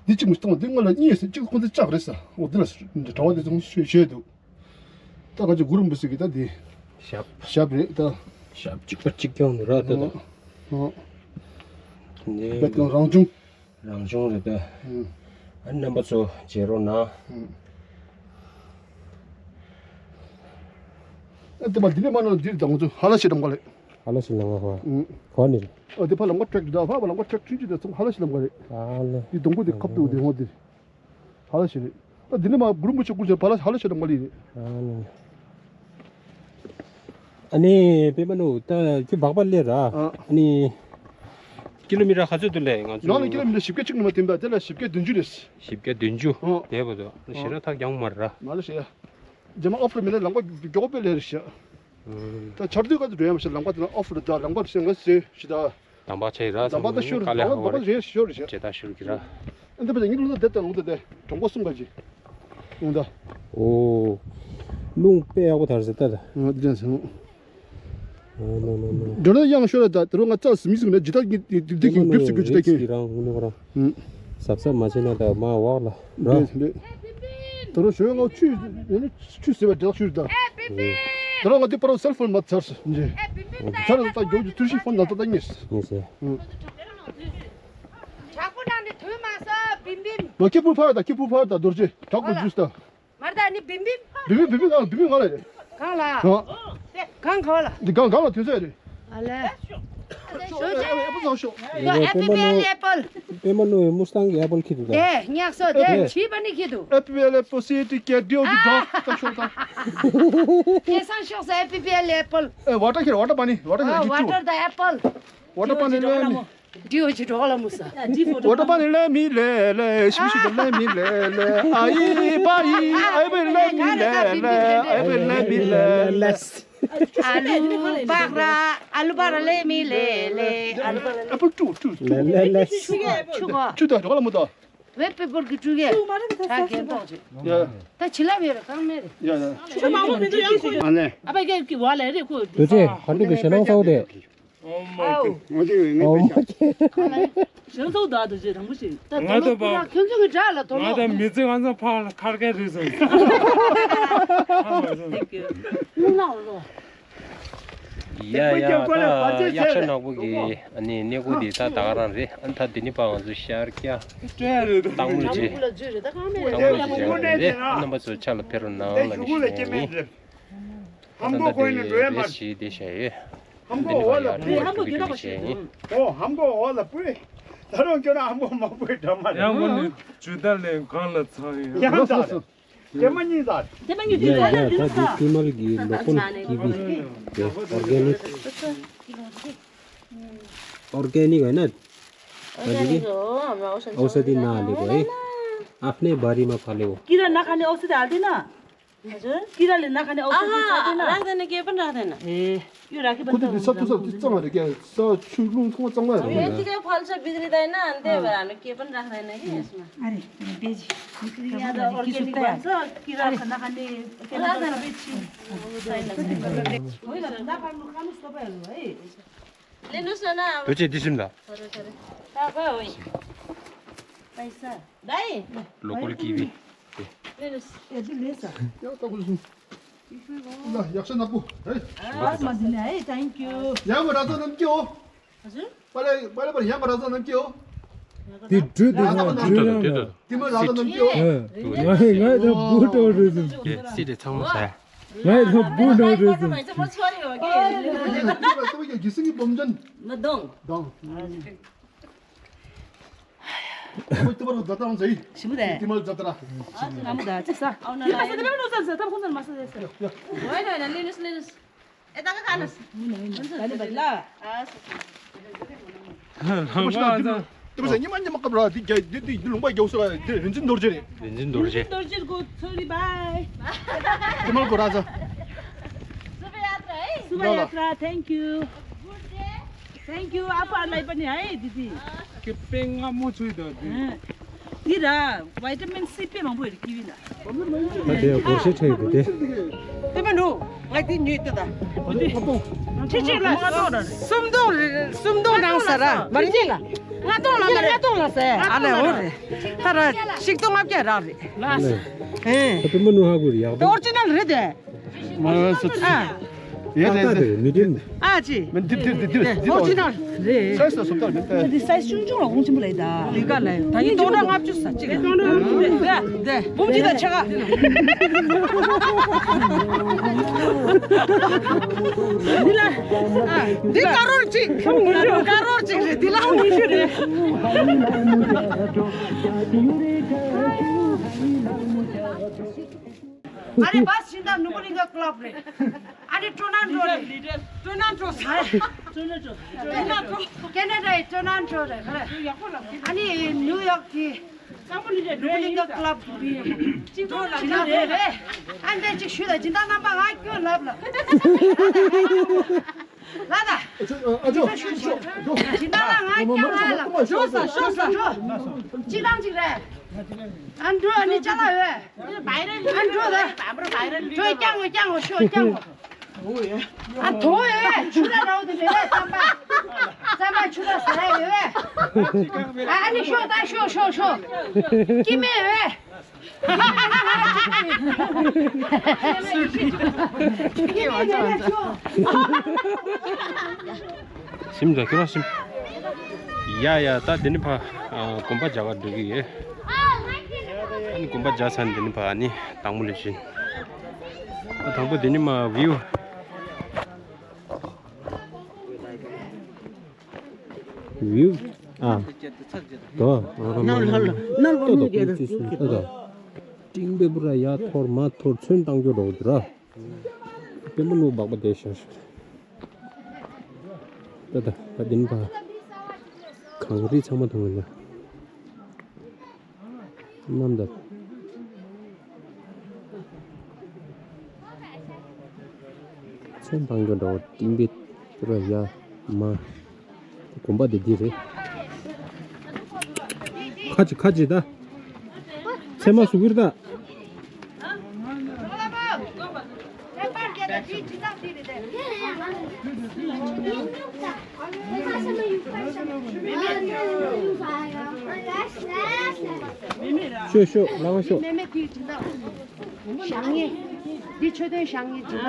འདི་གཅིག་མི་གཏོང་། འདི་སྔོན་ལ་གཉིས་ཟེར། གཅིག་ཁོ་ཚོ་ལྕགས་རེད་ཟེར། འོ་འདི་ལ་གྲྭ་པ་དེ་ཚོ་ཤོད་ཤོད་འདུག་ད་ང་ཚོ་གུ་རུ་འབུལ་ཟེར་གི་ད་འདི། ཞབས། ཞབས་རེད་ད། ཞབས་གཅིག་པ་གཅིག་རྐྱང་འདུག་ར་ད་ད། ཨོ། འདི་བེད་ཀང་རང་བྱུང་། རང་བྱུང་རེད་ད། ཨུམ། ཨ་ནི་རྣམ་པ་ཚོ་མཇལ་རོགས་གནང་། ཨུམ། ཨ་དེ་མ་འདི་ནས་མ་ན་འདིར་ད་ང་ཚོ་ཧ་ལ་ཤི་ལམ་ཁ་རེད། ཧ་ལ་ཤི་ལམ་ཁ་ཧ། ཨུམ། ག་ནས་རེད། ཨ་དེ་ཕ་ལམ་ཁ་ཊེག་ད་ཕ་ལམ་ཁ་ཊེག་ཆུང་ཆུང་དེ་ཚོ་ཧ་ལ་ཤི་ལམ་ཁ་རེད། ཨ་ལེ། འདི་སྡོང་པོ་དེ་ཁབ་ཏུ་དེ་ཧོ་དེ། ཧ་ལ་ཤི་རེད། ཨ་འདི་ནས་མ་གུ་རུ་མུ་ཆོ་ཀུར་ཆ་ཕ་ལ་ཧ་ལ་ཤི་ལམ་ཁ་ལི་རེད། ཨ་ལེ། ཨ་ནི་པད་མ་ནུ་ད་ཁྱོད་སྦག་པ་སླེབས་ར། ཨ། ཨ་ནི་ཀི་ལོ་མི་ཊར་ག་ཚོད་འདུག་ལས་ང་ཚོ། ནང་ལ་ཀི་ལོ་མི་ཊར་བཞི་བརྒྱ་གཅིག་ནས་མ་ཐོན་པ་དེ་ལ་བཞི་བརྒྱ་བདུན་ཅུ་རེད། བཞི་བརྒྱ་བདུན་ཅུ། ཨ། དེ་བ་དོ་ཞེ་དྲག་ཐག་རྒྱང་མ་ར། མ་ལ་ཤི་ཡ། རྗེས་མ་ཨོ་ཕར་མི་ལ་ལམ་ཁ་མགྱོགས་པོ་སླེབས་རེད་ཤག་ད་ཆར་དུས་ག་ཚོད་འགྲོ་ཡ་མ་ཤེས། ལམ་ཁ་དེ་ན་ཨོ་ཕར་ད་ལམ་ཁ་ཤེས་ང་ཟེར་ཤི་ད། དམ་པ་ཆེ་ར། དམ་པ་ད་ཤོར་དཀའ་ལས་ཁག་པོ་རེད། རེད་ཤོར་རེད་ཤག་ཇེ་ད་ཤོར་གི་ར། ཨ་འདི་པ་ཅིག་ཉིན་ལུང་ད་དེ་ལྟ་ལུང་ད་དེ་གྲོང་པ་གསུམ་པ་ཅིག་ལུང་ད། ཨོ། ལུང་དཔེ་ཡག་པོ་དར་ཟེར་ད་ད། ཨ་འདི་ཅན་སོང་། ཨོ་ནོ་ནོ་ནོ། འགྲོ་ན་ཡང་ཤོར་ད་དེ་རུ་ང་ཙག་སི་མི་སུ་ན་ཇི་ད་གི་དེ་དེ་གི་གྲུབ་སི་གི་ཇི་ད་གི་རང་ངུ་ནོ་རང་། ཨུམ། གཟབ་གཟབ་མ་བྱས་ན་ད་མ་འོག་ལ་ར། ལེ་ལེ། དེ་རུ་ཞོལ་ང་ཆུ་ཡིན་ན་ཆུ་ཟེར་བ་དེ་ལ་ཤོར་ད། དེ་རུ་ང་དེ་པར་སེལ་ཕོན་མ་ཚར་སོ་ཇི། ཚར་ད་མགྱོགས་ཀྱི་ཐུར་ཤི་ཕོན་ན་ད་ད་ངེས། ངེས་སེ། ཨུམ། དྲག་པོ་ནང་ནས་ཐོན་མ་ས་བིམ་བིམ། ལོ་ཁྱི་པུ་ཕར་ད་ཁྱི་པུ་ཕར་ད་རྡོ་རྗེ་དྲག་པོ་ཨོ་ལ། ཇུས་ད། མར་ད་ནི་བིམ་བིམ། བིམ་བིམ་བིམ་བིམ་གང་བིམ་བིམ་གང་ལ་རེད། གང་ལ། གང་། གང་གང་ལ་ཐོན་ས་རེད། ཨ་ལེ། ཤོག་ཤོག་ཨེ་པལ་ཤོག་ཤོག་ཡོ་ཨེ་པི་པི་ཨེལ་ཨེ་པལ། པད་མ་ནུ་མུ་སི་ཏང་གི་ཨེ་པལ་ཁྱེར་འདུག་ད། དེ་ཉག་སོ་དེ་ཨེ་བྱིས་པ་ནི་ཁྱེར་འདུག་ཨེ་པི་པི་ཨེལ་ཨེ་པལ་སི་ཊི་ཀེ་ཌི་ཨོ་ཀི་ཌོག་ད་ཤོག་ད། སྐལ་བཟང་ཤོག་ས་ཨེ་པི་པི་ཨེལ་ཨེ་པལ། ཨེ་ཝ་ཊར་ཁྱེར་ཝ་ཊར་པ་ནི་ཝ་ཊར་ཨ་ཁྱེར་ཝ་ཊར་ད་ཨེ་པལ། ཝ་ཊར་པ་ནི་ལེ་མི། འདྲི་བ་ཅི་འགྲོ་ལ་མུ་ས། ཝ་ཊར་པ་ནི་ལེ་མི་ལེ་ལེ་ཤི་ཤི་ལེ་མི་ལེ་ལེ་ཨ་ཡི་པ་ཡི་ཨ་བེ་ལེ་མི་ལེ་ལེ་ཨ་བེ་ལེ་མི་ལེ་ལེ། ཨ་ལུ་བག་ར་ཨ་ལུ་བག་ར་ལེ་མི་ལེ་ལེ་ཨ་ལུ་བག་ར། ཨེ་པལ་ཊུ་ཊུ་ཊུ། ལེ་ལེ་ལེ། ཆུ་གོ་ཆུ་གོ། ཆུ་དང་འགྲོ་ལ་མུ་ད། ཝེ་པེ་པར་གི་ཊུ་གེ་ད་གེ་ཏོག་ཅིག་ཡ། ད་ཆི་ལ་བེ་ར་གང་མེད་རེད། ཡ་ཡ། ཆུ་མང་པོ་མི་འདུག་ཡང་ཁོ། ཨ་ནེ། ཨ་ཕ་གེ་གི་བ་ལེ་རེ་ཁོ། དུ་ཅེ་ག་འདྲ་གི་ཞེ་ནང་ཚོགས་དེ། ཨོ་མ་ཀོ། ངོ་དེ་ངའི་ཨོ་པེ་ཤ། མ་ཀོ། ཞེ་ནང་ཚོགས་ད་དུ་ཅེ་དང་པོ་ཞིག་ད་ང་དོ་པ་ཁྱོད་ཚོ་གི་དྲ་ལ་དོ་ང་ལོ། ད་མི་ཚེ་ང་ཚོ་ཕ་ལ་ཁར་གེ་རེད་ཟེར། ཨ་མ་ཟེར། ཡ་ཡ་ད་གཡག་ཤ་ནག་པོ་གི་ཨ་ནི་གནས་སྐོར་འདི་ད་ད་ག་རང་རེད། ཨ་ད་འདི་ནི་པ་ང་ཚོ་ཤར་སྐྱ་སྟག་མོ་རྗེས་སྟག་མོ་རྗེས་རེད། རྣམ་པ་ཚོ་ཕྱག་ལ་ཕེབས་རོགས་གནང་ལ་ནི་ཞེས་ཡིན། ད་ད་འདི་རེད་ཞེས་བསྡད་བཞག་ཡོད། འདི་ནི་པ་ཡག་རེད་ཕུ་གི་ཕུ་གི་བྱས་ཡིན། ཨོ་ཧམ་གོ་འོ་ལ་པུས། ད་རུང་ཁྱོད་རང་ཧམ་གོ་མ་པུས་འདྲ་མ་རེད། ཡང་མོ་ནི་ཇུ་ད་ལེན་གང་ལ་ཚང་ཡིན། ཡང་ད། དེ་མ་གཉིས་ད། དེ་མ་གཉིས་ཡ་དེ་ཡ་ད་ད་དེ་ད་ཀི་མལ་གྱི་ལོ་ཀོལ་ཀི་ཝི་དེ་ཨོར་གེ་ནིག་ཨོར་གེ་ནིག་ཧེ་ན། ཨོར་གེ་ནིག་ཨོ་ཨ་མ་ཨོ་ཤ་ཨོ་ཤ་དི་ན་ལེ་གོ་ཨེ། ཨབ་ནེ་བྷ་རི་མ་ཕ་ལེ་བོ། ཀི་ར་ན་ཁ་ནེ་ཨོ་ཤ་དི་ཨ་དི་ན། ཀི་ར་ལེ་ན་ཁ་ནེ་ཨོ་ཤ་དི་ཨ་དི་ན། རག་དེ་ན་ཀེ་པན་རག་དེ་ན། ཨེ། ཡོད་ར་ཀེ་པན་ཁོ་ཚོ་དེ་ས་ཐུ་ས་དེ་གཙང་མ་རེད་ཀྱ་ས་ཆུ་རླུང་ཚང་མ་གཙང་མ་རེད། ཡོད་དེ་ཀ་ཕལ་ཆེར་བི་ཀ་རི་ད་ཡིན་ན་ཨ་འདེ་བ་ཨ་ནི་ཀེ་པན་རག་དེ་ན་ཡིན་སྨ། ཨ་རེ་བེ་ཇི་བི་ཀ་རི་ཡ་ད་ཨོར་གེ་ནིག་བ་ས་ཀི་ར་ཁ་ན་ཁ་ནེ་ཀེ་པན་རག་དེ་ན་བེ་ཆི། ཨོ་ཡ་ད་ཁ་ནུ་ཁ་ནུ་སྟོ་པ་ཡ་ལོ་ཨེ། ལེ་ནུ་སོ་ན། དོ་ཅེ་དི་སིམ་ད། ད་ག་ཨོ་ཡ། པའི་ས། ད་ཡིན། ལོ་ཀོལ་ཀི་ཝི། ལེ་ནུ་སོ། ཡ་དི་ལེ་ས། ཡ་ད་གོ་སུ། ལ་ཡག་ཤ་ནག་པོ། ཧེ། ཨ་མ་དི་ནེ་ཨེ་ཐེང་ཀྱུ། ཡ་མ་ར་ས་ནམ་ཀྱོ། ཨ་ཟུ། པ་ལེ་པ་ལེ་པ་ཡ་མ་ར་ས་ནམ་ཀྱོ། དེ་འགྲོས་དེ་ཡང་འགྲོས་ཡང་དེ་མ་ར་ས་ནམ་ཀྱོ། ང་ང་ད་བུ་ཏོ་རེད་ཟེར། སི་ཏེ་ཚང་མ་ཟ། ང་ད་བུ་ཏོ་རེད་ཟེར། ང་ད་བུ་ཏོ་རེད་ཟེར། གི་སི་ནི་བོམ་ཅན། མ་དོང་། དོང་། ཁོ་ཏི་མ་ར་ཛ་ཏ་རང་ཟེར། ཞིམ་པོ་དེ། ཏི་མ་ར་ཛ་ཏ་ར། ང་མོ་ད་ཅི་ས། ཨོ་ན་ལ་ཡ། ཏི་མ་ཟ་ཏ་ཁོ་ཚོ་མ་ཟ་ཟ་ཟ། ཝའི་ན་ལི་ནི་སི་ལི་ནི་སི། ཨེ་ད་ག་ག་ནི་སི། ད་ནི་བ་ལ། ཨ་སི་སི། ཏི་མ་ཟ་ཉི་མ་ཉི་མ་སྐབས་ར་འདི་རྒྱ་འདི་འདི་འདི་ལུང་པ་རྒྱག་སོ་ར་འདི་རིན་ཆེན་རྡོ་རྗེ་རེད། རིན་ཆེན་རྡོ་རྗེ། རྡོ་རྗེ་གོ་ཚོ་རི་བའི། ཏི་མ་གོ་ར་ཟ། སུ་བ་ཡ་ཏྲ། སུ་བ་ཡ་ཏྲ། Thank you. Thank you. ཨ་ཕ་ལའི་པ་ནི་ཨའི་དི་དི། ཀེ་པེ་ང་མོ་ཚོས་ད་དི། དི་ར་བི་ཊ་མིན་སི་དཔེ་མང་པོ་ཡོད་ཀི་ཝི་ལ། ད་དེ་སྒོར་གཞས་ཁྲིད་ཡོད་དེ། དེ་མ་ནུ་ང་དེ་ཉོས་ཏེ་ད། ཁྲི་གཅིག་ལ་སུམ་སྟོང་སུམ་སྟོང་རང་ས་ར་མར་ཉེ་ལ། ལྔ་སྟོང་ལ་མ་རེད། ལྔ་སྟོང་ལ་ཟེར། ཨ་ལས་འོ་རེད། ད་ར་ཤིག་སྟོང་ལྔ་བརྒྱ་རག་རེད། ལགས་སོ། ཨེ། ད་པུས་མོ་ནུ་ཧ་གོ་རེད་ཡག་པོ། ཨོ་རི་ཇི་ནལ་རེད་དེ། མ་རེད་སོ། ཨ། ཡེ་ཏག་ཏག་རེད་མི་འགྲིམ། ཨ་ཅི། མི་འདི་འདི་འདི་འདི་འདི་ཨོ་རི་ཇི་ནལ་རེད། སའི་ཛི་ད་སོ་ཏར་མི་ཏེ། འདི་སའི་ཛི་ཆུང་ཆུང་ལ་ཧོང་ཆེན་པོ་ལས་ད། འདི་ག་ལས་ད་ཡིན་སྟོང་ཕྲག་ལྔ་བཅུ་ས་གཅིག་ལ། འདི་འདི་འབུམ་གཅིག་དང་ཕྱེད་ཀ། འདི་ལ། འདི་ཀ་རོར་གཅིག་ཀ་རོར་གཅིག་རེད། འདི་ལ་ཉི་ཤུ་རེད། ཨ་རེ་བ་སི་ཤིན་ཏ་ནུ་མོ་ལིང་ག་ཀླབ་རེད། ཨ་རེ་སྤྲོ་སྣང་སྤྲོ་རེད། སྤྲོ་སྣང་སྤྲོ་ས། སྤྲོ་སྣང་སྤྲོ། ཀེ་ན་ཌ་ཡི་སྤྲོ་སྣང་སྤྲོ་རེད། ཨ་ནི་ནིའུ་ཡོག་གི་ནུ་མོ་ལིང་ག་ཀླབ་གི་སྤྲོ་སྣང་སྤྲོ་རེད། ཨ་འདྲ་ཅིག་ཞུས་ལ་སྦྱིན་བདག་རྣམ་པ་ང་སྐྱོན་ལབ་ལ། ལ་ད། ཨ་ཅོ་ཨ་ཅོ་ཨ་ཅོ། སྦྱིན་བདག་ལ་ང་སྐྱོན་ལབ་ལ། འགྲོ་ས་ཤོག་ས་འགྲོ། སྤྱི་བཏང་ཅིག་རེད། ཨ་འགྲོ་ཨ་ནི་ཅ་ལག་ཡོད། ཨ་འགྲོ་ད། འགྲོ་རྐྱང་ངོ་རྐྱང་ངོ་ཤོག་རྐྱང་ངོ་། ཨ་དོ་ཡོད། ཆུ་ར་རའོ་དེ་རེད། རྩམ་པ་རྩམ་པ་ཆུ་ར་ཟ་ཡ་ཡོད། ཨ་ཨ་ནི་ཤོག་ད་ཤོག་ཤོག་ཤོག་སྐྱི་མེད་ཡོད། ཞིམ་འདྲ་ཁྱོད་རང་ཞིམ། ཡ་ཡ་ད་འདི་ནི་ཕ་ཨ་གོམ་པ་རྒྱག་ག་འགྲོ་གི་ཡོད། ཨ་ནི་གོམ་པ་རྒྱག་ཚར་འདི་ནི་ཕ་ཨ་ནི་དང་པོ་ལས་བྱིན། ཨ་དང་པོ་འདི་ནི་མ་བིའུ། བིའུ། ཨ། དོ། ནལ་ལ་ནལ་ལ་ཏོ་ཏོ་ཀུང་ཙི་སུ་ཏོ་ཏོ། ཏིང་པེ་པུ་ར་ཡ་ཐོར་མ་ཐོར་ཚོན་བཏང་རྒྱུ་རོགས་འདུག་ར། པེ་མ་ནུ་སྦག་པ་དེ་ཤར་ཤར། ཏོ་ཏོ་ད་དིན་པ། གངས་རི་ཚང་མ་མཐོང་གི་འདུག་རྣམ་དག་ཚོན་བཏང་རྒྱུ་འདྲ་བོ་ཏིང་པེ་པུ་ར་ཡ་མ། གོམ་པ་དེ་འདི་རེད། ཁ་ཅིག་ཁ་ཅིག་ད། ཚེ་མ་ཟུག་གིར་ད། ཤོ་ཤོ་ལ་བ་ཤོ། ཞག་ཉེ། འདི་མཆོད་རྟེན་ཞག་ཉེ་འདི་ལ།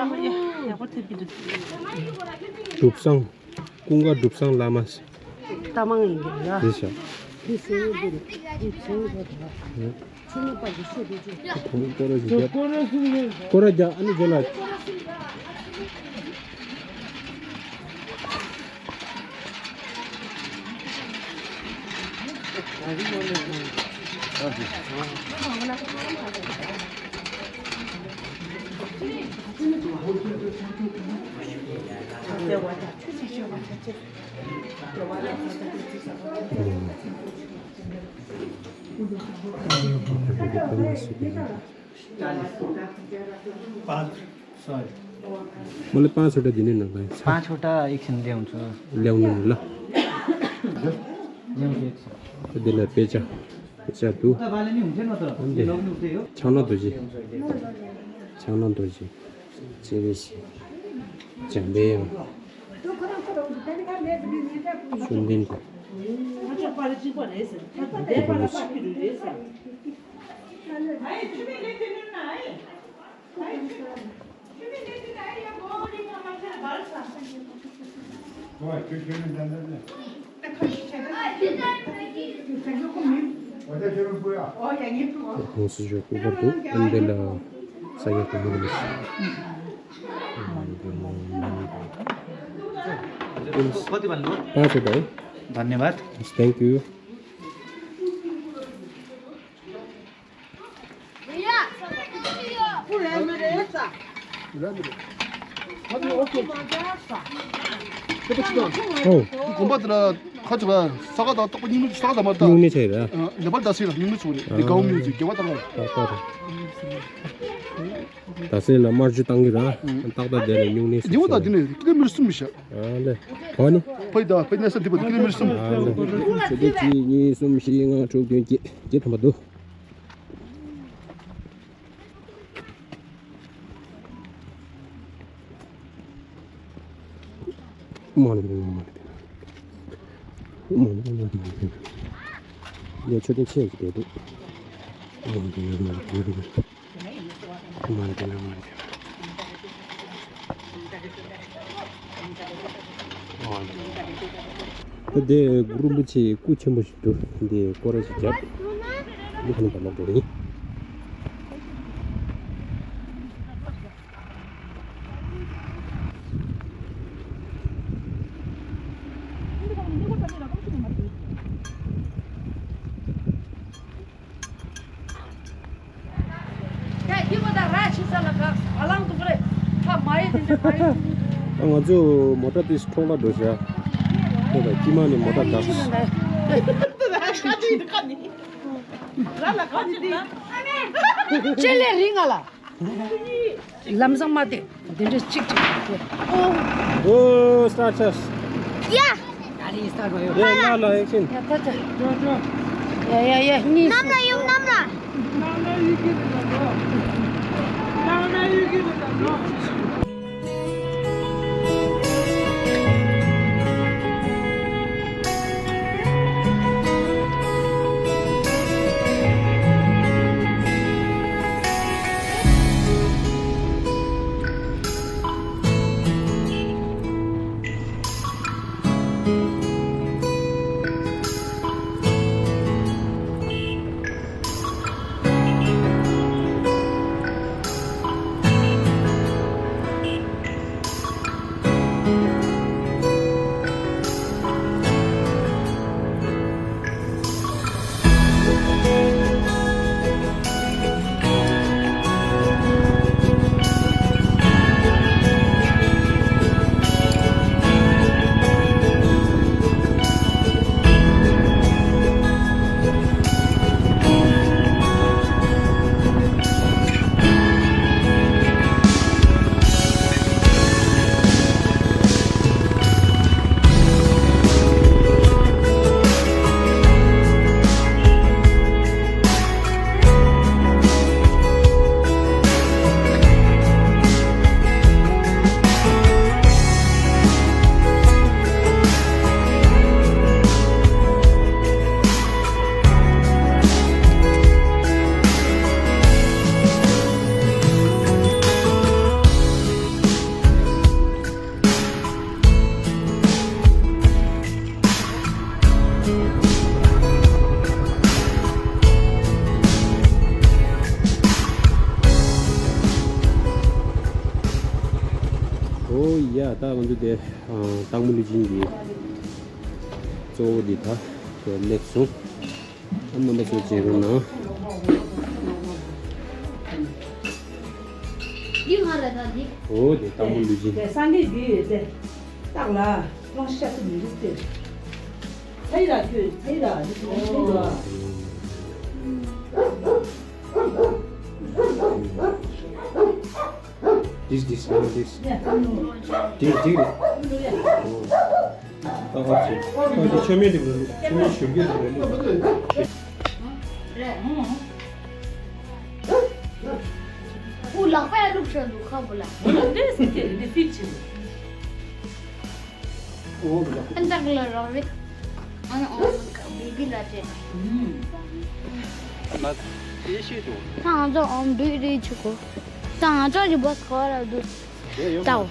གྲུབ་བཟང་། ཀུན་དགའ་གྲུབ་བཟང་བླ་མ། རྟ་མང་ཡིན་གྱི་ཡ། དེ་ཤ། དེ་སེང་གེ་རེད། དེ་སེང་གེ་རེད། ཆུ་མོ་པ་གི་ཤོད་དེ་ཆུ། ཀོ་ར་ཞིག་རྒྱབ། ཀོ་ར་རྒྱབ་ཨ་ནི་རྗེས་ལ། पाँच सौ है। मतलब पाँच वटा दिने न भाइ। पाँच वटा एकछिन ल्याउँछु। ल्याउनु ल। ल्याउँछु एकछिन। त्यसलाई बेच। बेच तू। तपाईँले नि हुन्थ्यो न त। अन्त। ल्याउनु हुन्थ्यो यो। छाउन दोजी। छाउन दोजी। चेबेसी। जाँदै हो। सुन्दिनको। ཁོང་སུ་ཞོག་ཀུ་པར་དུ་ཨན་དེ་ལ་ས་ཡ་ཀུ་མུ་ལ་पाँच वटा है। धन्यवाद। Thank you। ཨོ། དགོན་པ་དེ་ལ་ཁ་ཅིག་ལ་ས་ག་དང་རྟག་པར་སྙིང་ནད་ས་ག་དང་མ་རེད་ད། སྙིང་ནད་ཆགས་ཡོད་ར། ལེ་བར་ད་སི་ལ་སྙིང་ནད་ཚུགས་རེད། ལི་གའོ་མིང་ཚིག་རྒྱལ་བ་དང་། ད་ད་རེད། ད་སེ་ལ་དམར་ཆུ་བཏང་གི་ར། ཏག་ཏག་དེ་ལ་སྙུང་གནས་རྒྱུ་བ་དང་དེ་ནས་ཀི་ལོ་མི་ཊར་གསུམ་མི་ཤག་ཨ་ལེ། ག་ནི། ཕ་ཡི་དང་ཕ་ཡི་གནས་ས་འདི་བ་དེ་ཀི་ལོ་མི་ཊར་གསུམ། ཨ་ལེ། ཆུ་ཚོད་གཅིག་གཉིས་གསུམ་བཞི་ལྔ་དྲུག་བདུན་བརྒྱད་བརྒྱད་ཐམ་པ་འདུག་མ་ལེ་མ་ལེ། མ་འདི་ན་མ་འདི་ན། ཡ་མཆོད་རྟེན་ཆེ་ཞིག་བསྡད་འདུག་མ་འདི་ན་མ་འདི་ན། མ་འདི་ན་མ་འདི་ན། ད་དེ་གུ་རུ་རིན་པོ་ཆེའི་སྐུ་ཆེན་པོ་ཞིག་འདུག་འདི་སྐོར་ར་ཞིག་བརྒྱབ། འདི་ཁ་ནས་ཕར་ལོག་འགྲོ་ཡིན། ང་ཚོ་མོ་ཊ་དེ་འཕྲོག་ལ་འགྲོ་བྱ། ཁོ་དང་དཀྱིལ་མ་ནས་མོ་ཊ་བཀག་ཅེ་ལེ་རིང་ང་ལ། ལམ་སང་མ་བལྟས། དེ་འདྲ་གཅིག་གཅིག་བལྟས། ཨོ། སི་ཊར་ཊི་ཆགས། ཡ། ད་རིང་སི་ཊར་ཊི་མ་ཡོད། ཡ་ལ་ལ་ཨེག་ཤན། ཡ་ད་ད། ཡ་ཡ་ཡ་གཉིས། གནམ་ལ་ཡོང་གནམ་ལ། ཨོ་ཡ། ད་ང་ཚོ་དེ་སྟག་མོ་ལུས་སྦྱིན་གྱི་གཙོ་བོ་འདི་ད་སླེབས་སོང་། ཨ་རྣམ་པ་ཚོ་མཇལ་རོགས་གནང་། འདི་ང་རེད་ད་འདི། ཨོ་དེ་སྟག་མོ་ལུས་སྦྱིན། དེ་ས་གནས་འདི་ཡོད་དེ། སྟག་ལ་གླང་ཤ་ཚ་མི་འདུག་སྟེ། ཚ་ཡི་ར་ཁྱོད་ཚ་ཡི་ར་འདི་ཚོ་ཚ་ཡི་ར། This, this, no, this. This, this. ཨ་ཨ་ཙི། ཨ་ཙི་ཆོས་མེད་འདི་ལ་ལུག་ཆོས་མེད་ཞོགས་ཀས་འདི་ལ་ལུག་ཁོ་ལག་པས་བླུགས་བཞག་འདུག་ཁ་བུ་ལ། འདི་སི་ཏེ་འདི་ཕིག་ཆེ། ཨན་ཏག་ལ་རོ་བི། ཨན་ཨོ་བི་བི་ལ་ཏེ། ཨ་མ་ཏེ་ཤི་དུ། ད་ང་ཚོ་ཨོམ་བི་རི་ཆུ་གོ། ད་ང་ཚོ་གི་བོ་སི་གོ་ར་འདུག་ད་འོ།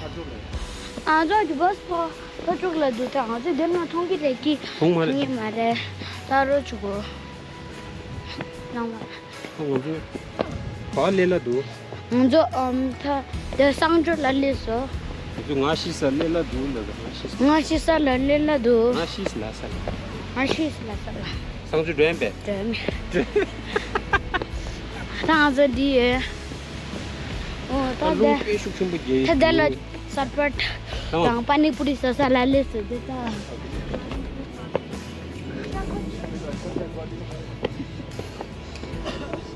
ང་ཚོ་གི་བོ་སི་གོ་ཕ་ཕྱུག་ལ་འདུག་ད་ང་ཚོ་དེ་ན་མཐོང་གི་རེད་ཀི། མཐོང་མ་རེད། ངས་མ་རེད། ད་རོ་ཆུ་གོ། ནང་མ། ང་ཚོ་ག་ལེ་ལ་འདུག་ང་ཚོ་ཨམ་ཐ་དེ་གསང་སྤྱོད་ལ་སླེབས་སོ། ང་ཚོ་ང་ཤི་ས་ལེ་ལ་འདུག་ལ་ང་ཤི་ས། ང་ཤི་ས་ལ་ལེ་ལ་འདུག་ང་ཤི་ས་ལ་ས་ལ། ང་ཤི་ས་ལ་ས་ལ། གསང་སྤྱོད་འགྲོ་ཡིན་པས། འགྲོ་ཡིན་མེད། ད་ང་ཚོ་འདི་ཡོད། ཨོ་ད་ད་རླུང་དཔེ་ཤུགས་ཆེན་པོ་རྒྱག་ད་ད་ལ་ས་པར་དང་པ་ནི་པུ་རི་ས་ས་ལ་སླེབས་སོ་དེ་ད།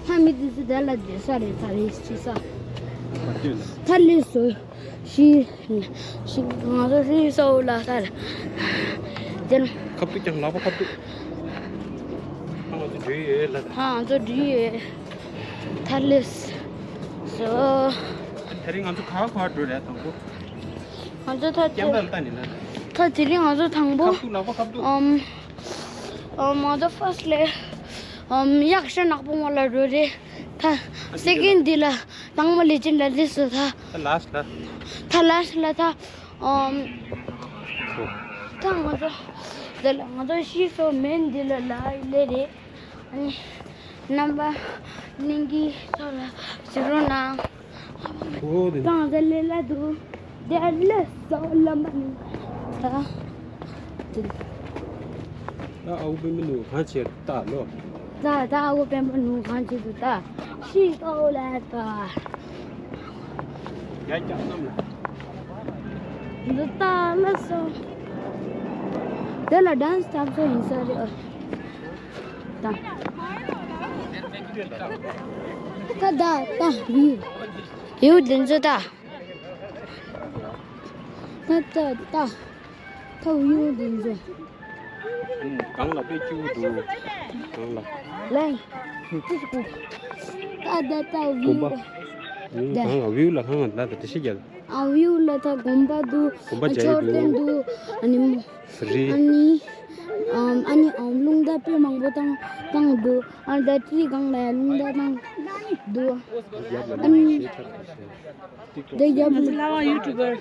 ཧ་མི་དུས་སུ་དེ་ལ་བསྡད་ས་རེད་ད་རེས་ཅི་ས། ཐ་ལི་སུ་ཤི་ཤི་ང་ཚོ་ཤི་ས་འོ་ལ་ས་རེད། དེ་ཁབ་ཏུ་ཀྱང་ལག་པ་ཁབ་ཏུ། ང་ཚོ་འགྲུལ་ཡོད་ལ། ང་ཚོ་འགྲུལ་ཡོད། ཐ་ལི་སུ། དེ་རིང་ང་ཚོ་ག་བར་འགྲོ་རེད་དང་པོ། ང་ཚོ་ཐ་ཀྱང་ལ་ལྟ་ནི་ལ། ཐ་དེ་རིང་ང་ཚོ་དང་པོ་ཁབ་ཏུ་ལག་པ་ཁབ་ཏུ། ཨམ། ཨ་མ་ད་ཕར་སི་ལ་ཨམ་ཡག་ཤོས་ནག་པོ་མོ་ལ་འགྲོ་རེད། ད་སེ་ཀེན་ཌི་ལ་དང་མ་ལེ་ཅན་ལ་རེད་སོ་ད། ད་ལ་སི་ལ། ད་ལ་སི་ལ་ད། ཨམ་ད་ང་ཚོ་ད་ལ་ང་ཚོ་ཤི་སོ་མེན་འདི་ལ་ལ་ལེ་རེད། ཨ་ནི་རྣམ་པ་གླིང་གི་ཚོ་ལ་ཞུ་རོགས་གནང་། ཨོ་དེ། གང་ཟེར་ལེ་ལ་འདུག་དེ་ལེ་སོ་ལམ་པ་ནི། ད་དེ། ད་ཨ་ཁུ་པད་མ་ནུ་གང་བྱེད་ད་ལོ། ད་ད་ཨ་ཁུ་པད་མ་ནུ་གང་བྱེད་འདུག་ད་ཤི་ཀའོ་ལ་ད། ཡ་ཀྱང་ནམ་ལ། འདི་ད་ལེ་སོ། དེ་ལ་ཌན་སི་འཐབ་ས་ཡིན་ས་རེད། ད་ད་ད་ད་ཡུ་ཡུ་དེ་ཚོ་ད། ད་ད་ད་ད་ཡུ་དེ་ཚོ། གང་ལ་དཔེ་སྐྱིད་པོ་འདུག་གང་ལ། ལན། ཏིས་ཀུ། ད་ད་ད་ཡུ། གོམ་པ། ཡུ་གང་ལ་བིའུ་ལ་གང་ལ་ད་དེ་ཤི་རྒྱལ། ཨ་བིའུ་ལ་ད་དགོན་པ་འདུག་གོམ་པ་རྒྱག་གི་མཆོད་རྟེན་འདུག་འདུག་ཨ་ནི་རི། ཨ་ནི་ཨམ་ཨ་ནི་ཨམ་རླུང་རྟ་དཔེ་མང་པོ་བཏང་བཏང་འདུག་ཨ་ད་ཏི་གང་ལ་རླུང་རྟ་བཏང་འདུག་ཨ་ནི་ད་ཡབ་ལ་ང་ཚོ་ལྷ་དབང་ཡུ་ཊུབ་པར།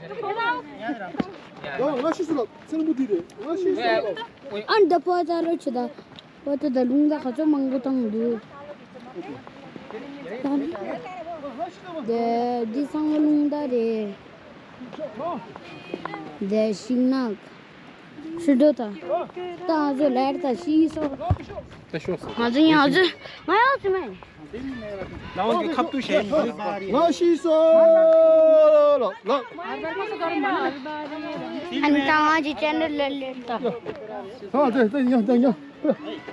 ང་ཤི་སོང་ལ་ཚེ་རིང་པོ་དེ་རེད། ང་ཤི་སོང་ལ། ཨ་ད་པོ་ད་རོ་ཆུ་ད། པོ་ཏོ་དང་རླུང་རྟ་ག་ཚོད་མང་པོ་བཏང་འདུག་དེ་འདི་ཚང་མ་རླུང་རྟ་རེད། དེ་ཤིང་ནགས། ཤི་འགྲོ་ད། ད་ང་ཚོ་ལར་ད་ཤི་སོ། ད་ཤོག་སོ། ང་ཚོ་ཡང་ང་ཚོ་ང་ཡང་ཚོ་མེད། ལའང་གི་ཁབ་ཏུ་ཞེས་ཡིན། ང་ཤི་སོ་ལ་ལ། ཨ་ནི་ད་ང་ཅི་ཅན་ནལ་ལ་ལེར་ད། ཨ་དེ་དེ་ཉོ་དེ་ཉོ།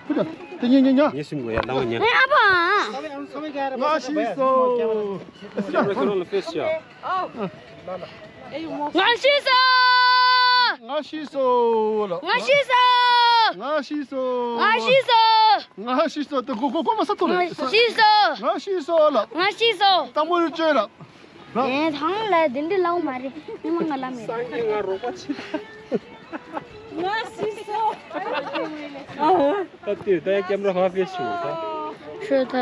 ཕུ་ད་དེ་ཉོ་ཉོ་ཉོ། ངས་སིམ་གོ་ཡ་ལའང་ཉ། ཨ་ཨ་ཕ། ང་ཤི་སོ། ཁྱེད་རང་ལ་ཕེ་སི་ཡ། ང་ཤི་སོ། ང་ཤི་སོ་ལ། ང་ཤི་སོ། ང་ཤི་སོ། ང་ཤི་སོ། ང་ཤི་སོ། ང་ཤི་སོ། ང་ཤི་སོ་ལ། ང་ཤི་སོ། དང་པོ་རུ་བཅོས་ལ། ཨེ་ཐང་ལ་དེ་འདྲི་ལའོ་མ་རེད། མི་མང་ང་ལ་མེད། སང་གི་ང་རོགས་པ་ཆེ། ང་ཤི་སོ། ད་ལྟོས་ད་ཡ་ཀེམ་ར་ཧ་ཕེ་ཤི་ད། ཤོད་ད།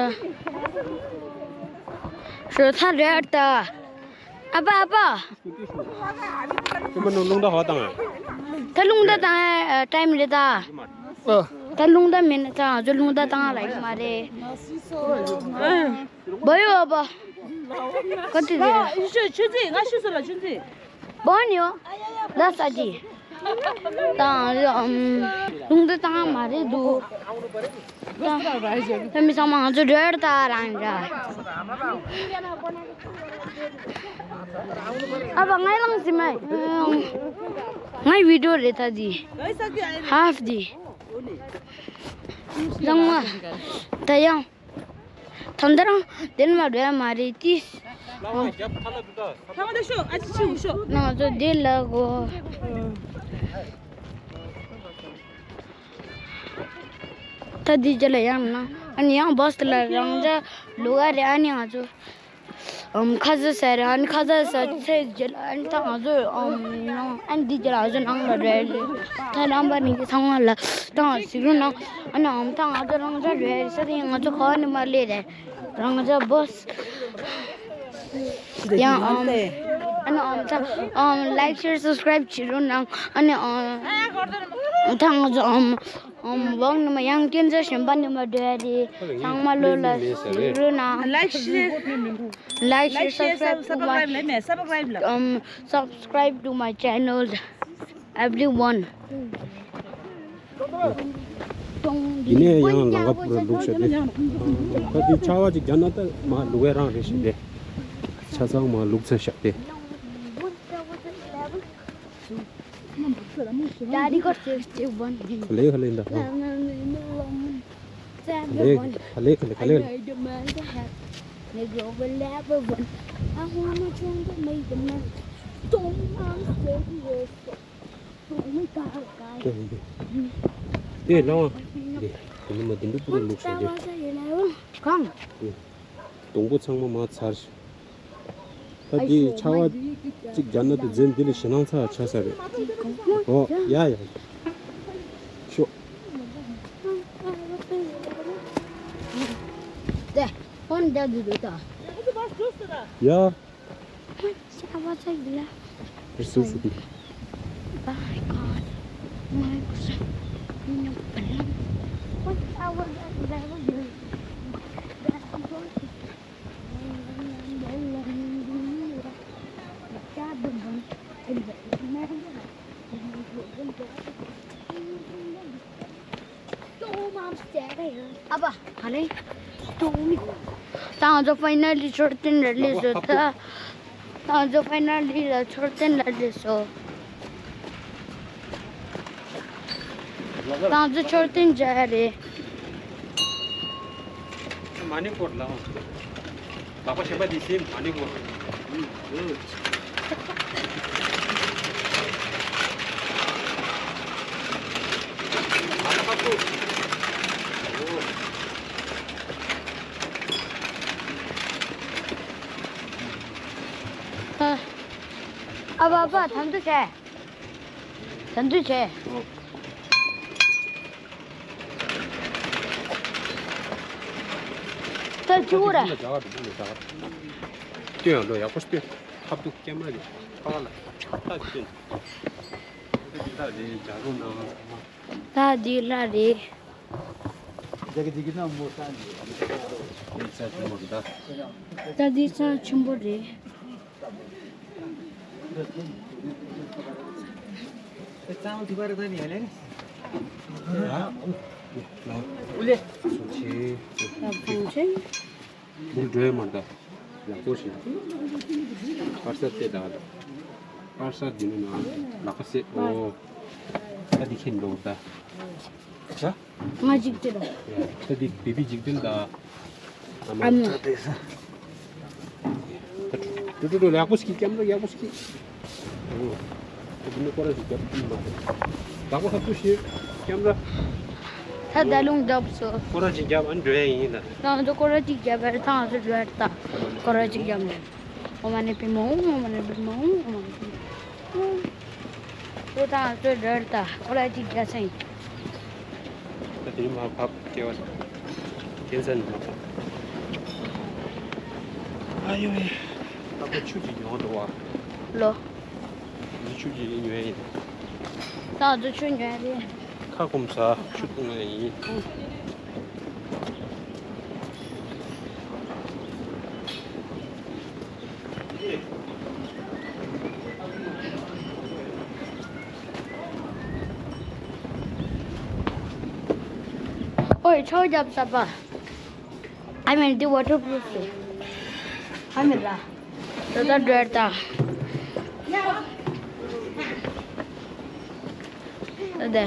ཤོད་ད་རེད་ད། ཨ་ཕ་ཨ་ཕ། ཁྱོད་མ་ནུ་རླུང་རྟ་ཧོ་བཏང་ཨ། ད་རླུང་རྟ་བཏང་ཨ་ཊའིམ་རེད་ད། ཨ། ད་རླུང་རྟ་མིན་ན་ད་ང་ཚོ་རླུང་རྟ་བཏང་ལ་ཡོད་མ་རེད། བོ་ཡོ་བོ། ག་དུས་རེད། ཆུ་ཆུ་ཚིག་ང་ཤི་སོ་ལ་ཆུ་ཚིག་བོ་ནི་ཡོ། ད་ས་ཅི། ད་ཨམ། རླུང་རྟ་བཏང་མ་རེད་འདུག་ད་མི་ཚང་མ་ང་ཚོ་འགྲོ་ཡར་ད་རང་འདྲ། ཨ་ཕ་ང་ལངས་ཟིན་མ། ང་བི་ཌིའོ་རེད་ད་འདི། ཧཱཕ་འདི། རང་མ། ད་ཡང་། ད་འདི་རང་དེར་མ་འགྲོ་ཡ་མ་རེད་དེ། ལ་བ་རྒྱབ་ཁ་ལ་འདུག་ད། ལ་བ་ད་ཤོག་ཨ་ཅི་ཆི་ཡོང་ཤོག་ང་ཚོ་འདི་ལ་གོ། ད་འདི་རྗེས་ལ་ཡང་ན་ཨ་ནི་ཡང་བྷ་སི་ལ་རང་འཇགས་ལུག་ཨ་རེད། ཨ་ནི་ང་ཚོ་ཨམ་ཁ་ཟས་ཟ་རེད། ཨ་ནི་ཁ་ཟས་ཟ་ཚེ་རྗེས་ལ་ཨ་ནི་ད་ང་ཚོ་ཨམ་ནང་ཨ་ནི་འདི་རྗེས་ལ་ང་ཚོ་ནང་ལ་རེད། ད་རང་པ་ནི་ཚང་མ་ལ་ད་ང་ཞིག་རུ་ནང་ཨ་ནི་ཨམ་ད་ང་ཚོ་རང་འཇགས་རེད། ས་དེ་ང་ཚོ་ག་བ་ནི་མ་ལས་རེད། རང་འཇགས་བྷ་སི། ཡང་ཨམ། ཨ་ནི་ཨམ་ད་ཨམ་ལའིཀ་ཤེར་སབ་སི་ཀ་རའིབ་བྱེད་རོགས་གནང་། ཨ་ནི་ཨམ་ད་ང་ཚོ་ཨམ་ཨམ་བང་ནི་མ་ཡང་སྐྱོན་ཆ་གཞན་པ་ནི་མ་འགྲོ་ཡ་རེད། ཚང་མ་ལོ་ལ་བྱེད་རོགས་གནང་། Like, share, like, share, subscribe to my, subscribe to my, subscribe, like, subscribe to my channel, everyone. ཡིན་ནའི་ཡང་ལམ་ཁ་ཕུ་ར་ལུག་ཤ་དེ། ད་དེ་ཆར་པ་ཅིག་རྒྱག་ན་ད་མ་ལུག་གའི་རང་རེད་ཤ་དེ། ཆ་ཚང་མ་ལུག་ཚ་ཤ་དེ། Daddy got sixty one. ཧ་ལས་ཧ་ལས་འདྲ། ཧ་ལས་ཧ་ལས་ཧ་ལས་ཧ་ལས། Negro will never win. I wanna try to make the man. Don't I'm serious. དེ་ལའང་། དེ་དེ་ནི་མ་དེ་འདྲ་པུ་རུ་ལུག་ཤ་དེ། གང་། དེ་སྡོང་པོ་ཚང་མ་མར་ཚར་ཤག་ད་དེ་ཆར་པ་གཅིག་རྒྱག་ན་དེ་རྫས་འདི་ལས་ཞེད་སྣང་ཚ་ཆགས་ས་རེད། ཨོ་ཡ་ཡ། ཤོག་ད་འདི་འདུག་ད། ཡ། What's up, what's up, yeah? It's so stupid. My God. My God. What our level is. ཨ་ཕ། ཧ་ལེ། ད་ང་ཚོ་ཕའི་ནལ་ལི་མཆོད་རྟེན་ལ་སླེབས་སོང་། ད་ང་ཚོ་ཕའི་ནལ་ལི་ལ་མཆོད་རྟེན་ལ་སླེབས་སོང་། ད་ང་ཚོ་མཆོད་རྟེན་མཇལ་ཡ་རེད། མ་ཎི་སྐོར་ལ། ལག་པ་གཞན་པ་འདི་སེམས་མ་ཎི་སྐོར། ཨ་ཕ། ཨ་ཕ། དམ་དུ་བྱས། དམ་དུ་བྱས། ད་ཅི་བོ་ར། སྟོན་ཡང་འགྲོ་ཡག་པོ་སྟོན། ཁ་ཐུག་ཀེམ་ར་གི་ཁ་ལ་ཁ་སྟོན། ད་འདི་ལ་རེད། ད་འདི་ས་ཆེན་པོ་རེད། ད་བང་ཆེན། འདིར་འགྲོ་ཡ་མ་གཏོགས་ཡག་པོ་ཞིག་པར་ས་དེ་དང་པར་ས་འདི་ནི་ན་ལག་པ་སེ། ཨོ། ད་འདི་ཁྱེད་འགྲོ་ད། ང་འཇིག་རྟེན། ད་འདི་བི་བི་འཇིག་རྟེན་ད། ཨ་མ། ད་ཏུ་ཏུ་ཏུ་ཡག་པོ་ཞིག་ཀེམ་ར་ཡག་པོ་ཞིག་ཨོ། ད་འདི་ནི་སྐོར་ར་ཞིག་རྒྱབ་ཀྱི་མ་རེད། ལག་པ་ཧབ་ཏུ་ཞིག་ཀེམ་ར། ད་ད་ལུང་རྒྱབ་སོ། སྐོར་ར་ཞིག་རྒྱབ་ཨ་འགྲོ་ཡ་ཡིན་ད། ད་ང་ཚོ་སྐོར་ར་ཅིག་རྒྱབ་པར་ད་ང་ཚོ་འགྲོ་ཡ་ད། སྐོར་ར་ཅིག་རྒྱབ་ནས། ཨོཾ་མ་ཎི་པདྨེ་ཧཱུྃ། ཨོཾ་མ་ཎི་པདྨེ་ཧཱུྃ། ཨོཾ་མ་ཎི་པདྨེ་ཧཱུྃ། ཨོ་ད་ང་ཚོ་འགྲོ་ཡ་ད་སྐོར་ར་ཅིག་རྒྱབ་ས་ཡིན། ད་དེ་མ་བབ་སྐྱེ་བ་ཀེན་སར་ནི་མ་བབ། ཨ་ཡོ་ཡེ། ད་ཁོ་ཆུ་ཅིག་ཉོ་འདུག་བ། ལོ། མི་ཆུ་ཅིག་ཉོ་ཡ་ཡིན། ད་ང་ཚོ་ཆུ་ཉོ་ཡ་རེད། ཁ་སྐོམ་ས་ཆུ་འཐུང་ཡ་ཡིན། ཨོའི་ཆོས་རྒྱབ་ས་པ། I mean the waterproof. I mean ར། ད་ད་འགྲོ་ཡ་ད། ད་ད། ད་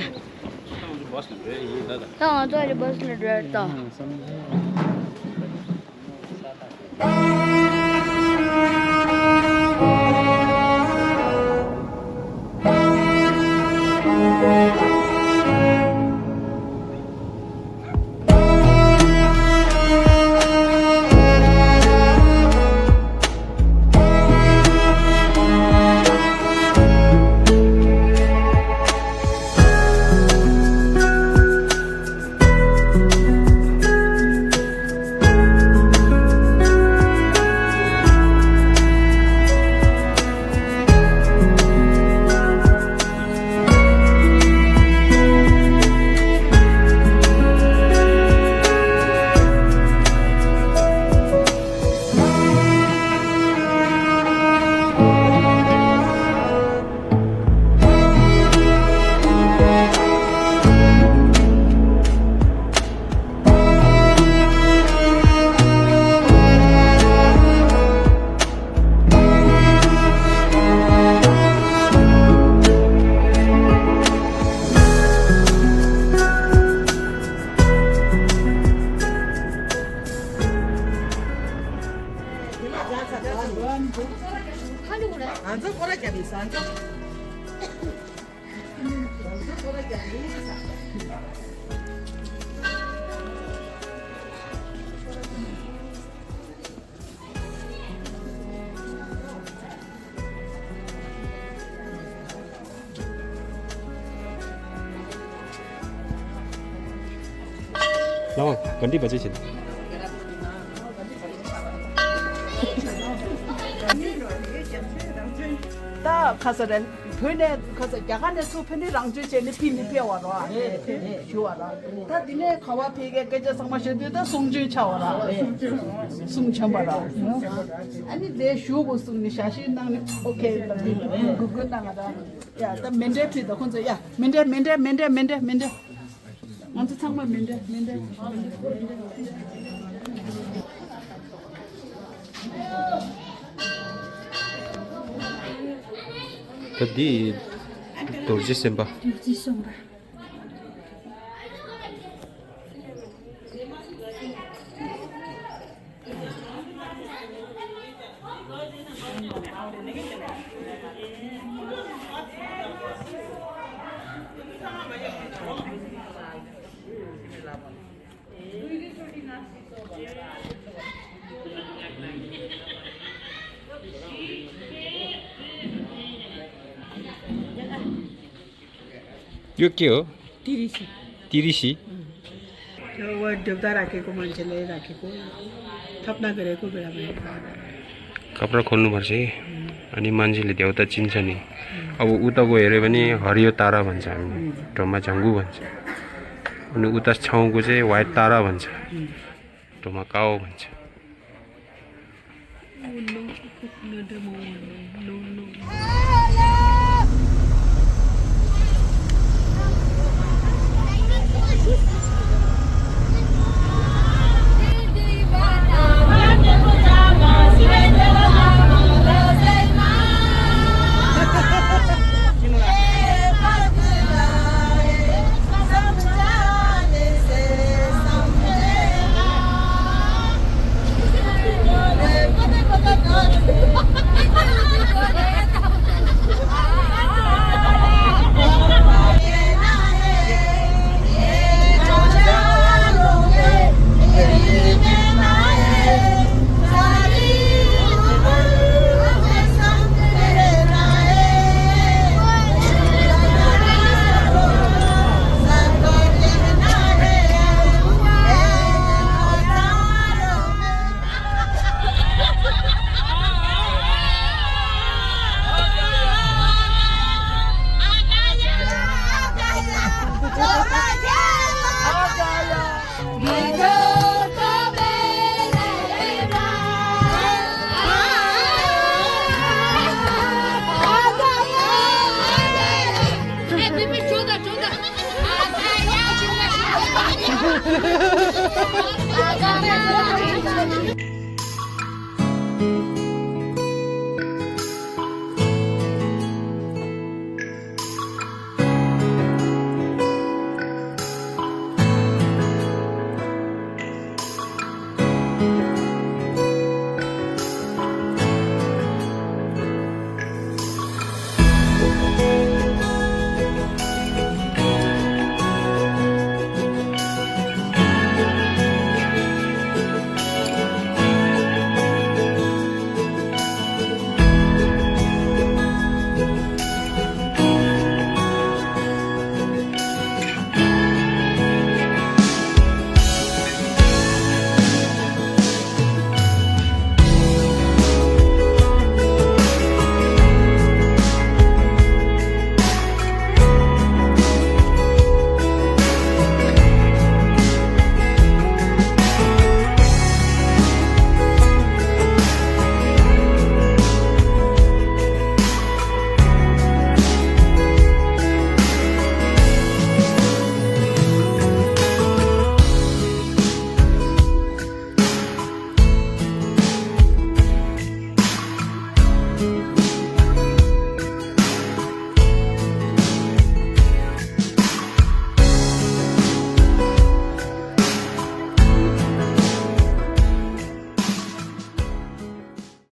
ང་ཚོ་ཨ་རི་བྷ་སི་ལ་འགྲོ་ཡ་ད། ང་ཚོ་སྐོར་ར་རྒྱབ་ཡིན་ས་ང་ཚོ། ལའོ་ག་འདྲི་བ་ཅི་བྱེད། ད་ཁ་ས་རེད། བོད་ནས་ཁ་ས་རྒྱ་གར་ནས་ཚུར་ཕེབས་ནས་རང་བྱོན་བྱས་ནས་ཕེབས་ནས་ཕེབས་པ་རེད། ཞུ་བ་རེད། ད་འདི་ནས་ག་བ་ཕེབས་མཁན་སྐད་ཆ་ཚང་མ་བཤད་དུས་ད་གསུང་བྱོན་ཆགས་པ་རེད། གསུང་བྱོན་པ་རེད། ཨ་ནི་དེ་ཞུ་དགོས་གསུངས་ནས་ཞལ་བཞེས་གནང་ནས་ཨོ་ཁེ་ལབ་དུས་གུ་གུ་གནང་ང་ར། ཡ་ད་མཎྜལ་ཕུལ་ད་ཁོང་ཚོ། ཡ་མཎྜལ་མཎྜལ་མཎྜལ་མཎྜལ་མཎྜལ། ང་ཚོ་ཚང་མ་མཎྜལ་མཎྜལ་མཎྜལ། ད་འདི་རྡོ་རྗེ་སེམས་དཔའ། རྡོ་རྗེ་སེམས་དཔའ། यो के हो? तिरिसी। तिरिसी? त्यो वा देउता राखेको, मान्छेले राखेको, थपना गरेको बेलामा। कपडा खोल्नुपर्छ है। अनि मान्छेले देउता चिन्छ नि। अब उताको हेऱ्यो भने हरियो तारा भन्छ हामी, ढोमा झङ्गु भन्छ। अनि उता छाउको चाहिँ व्हाइट तारा भन्छ, ढोमा काओ भन्छ।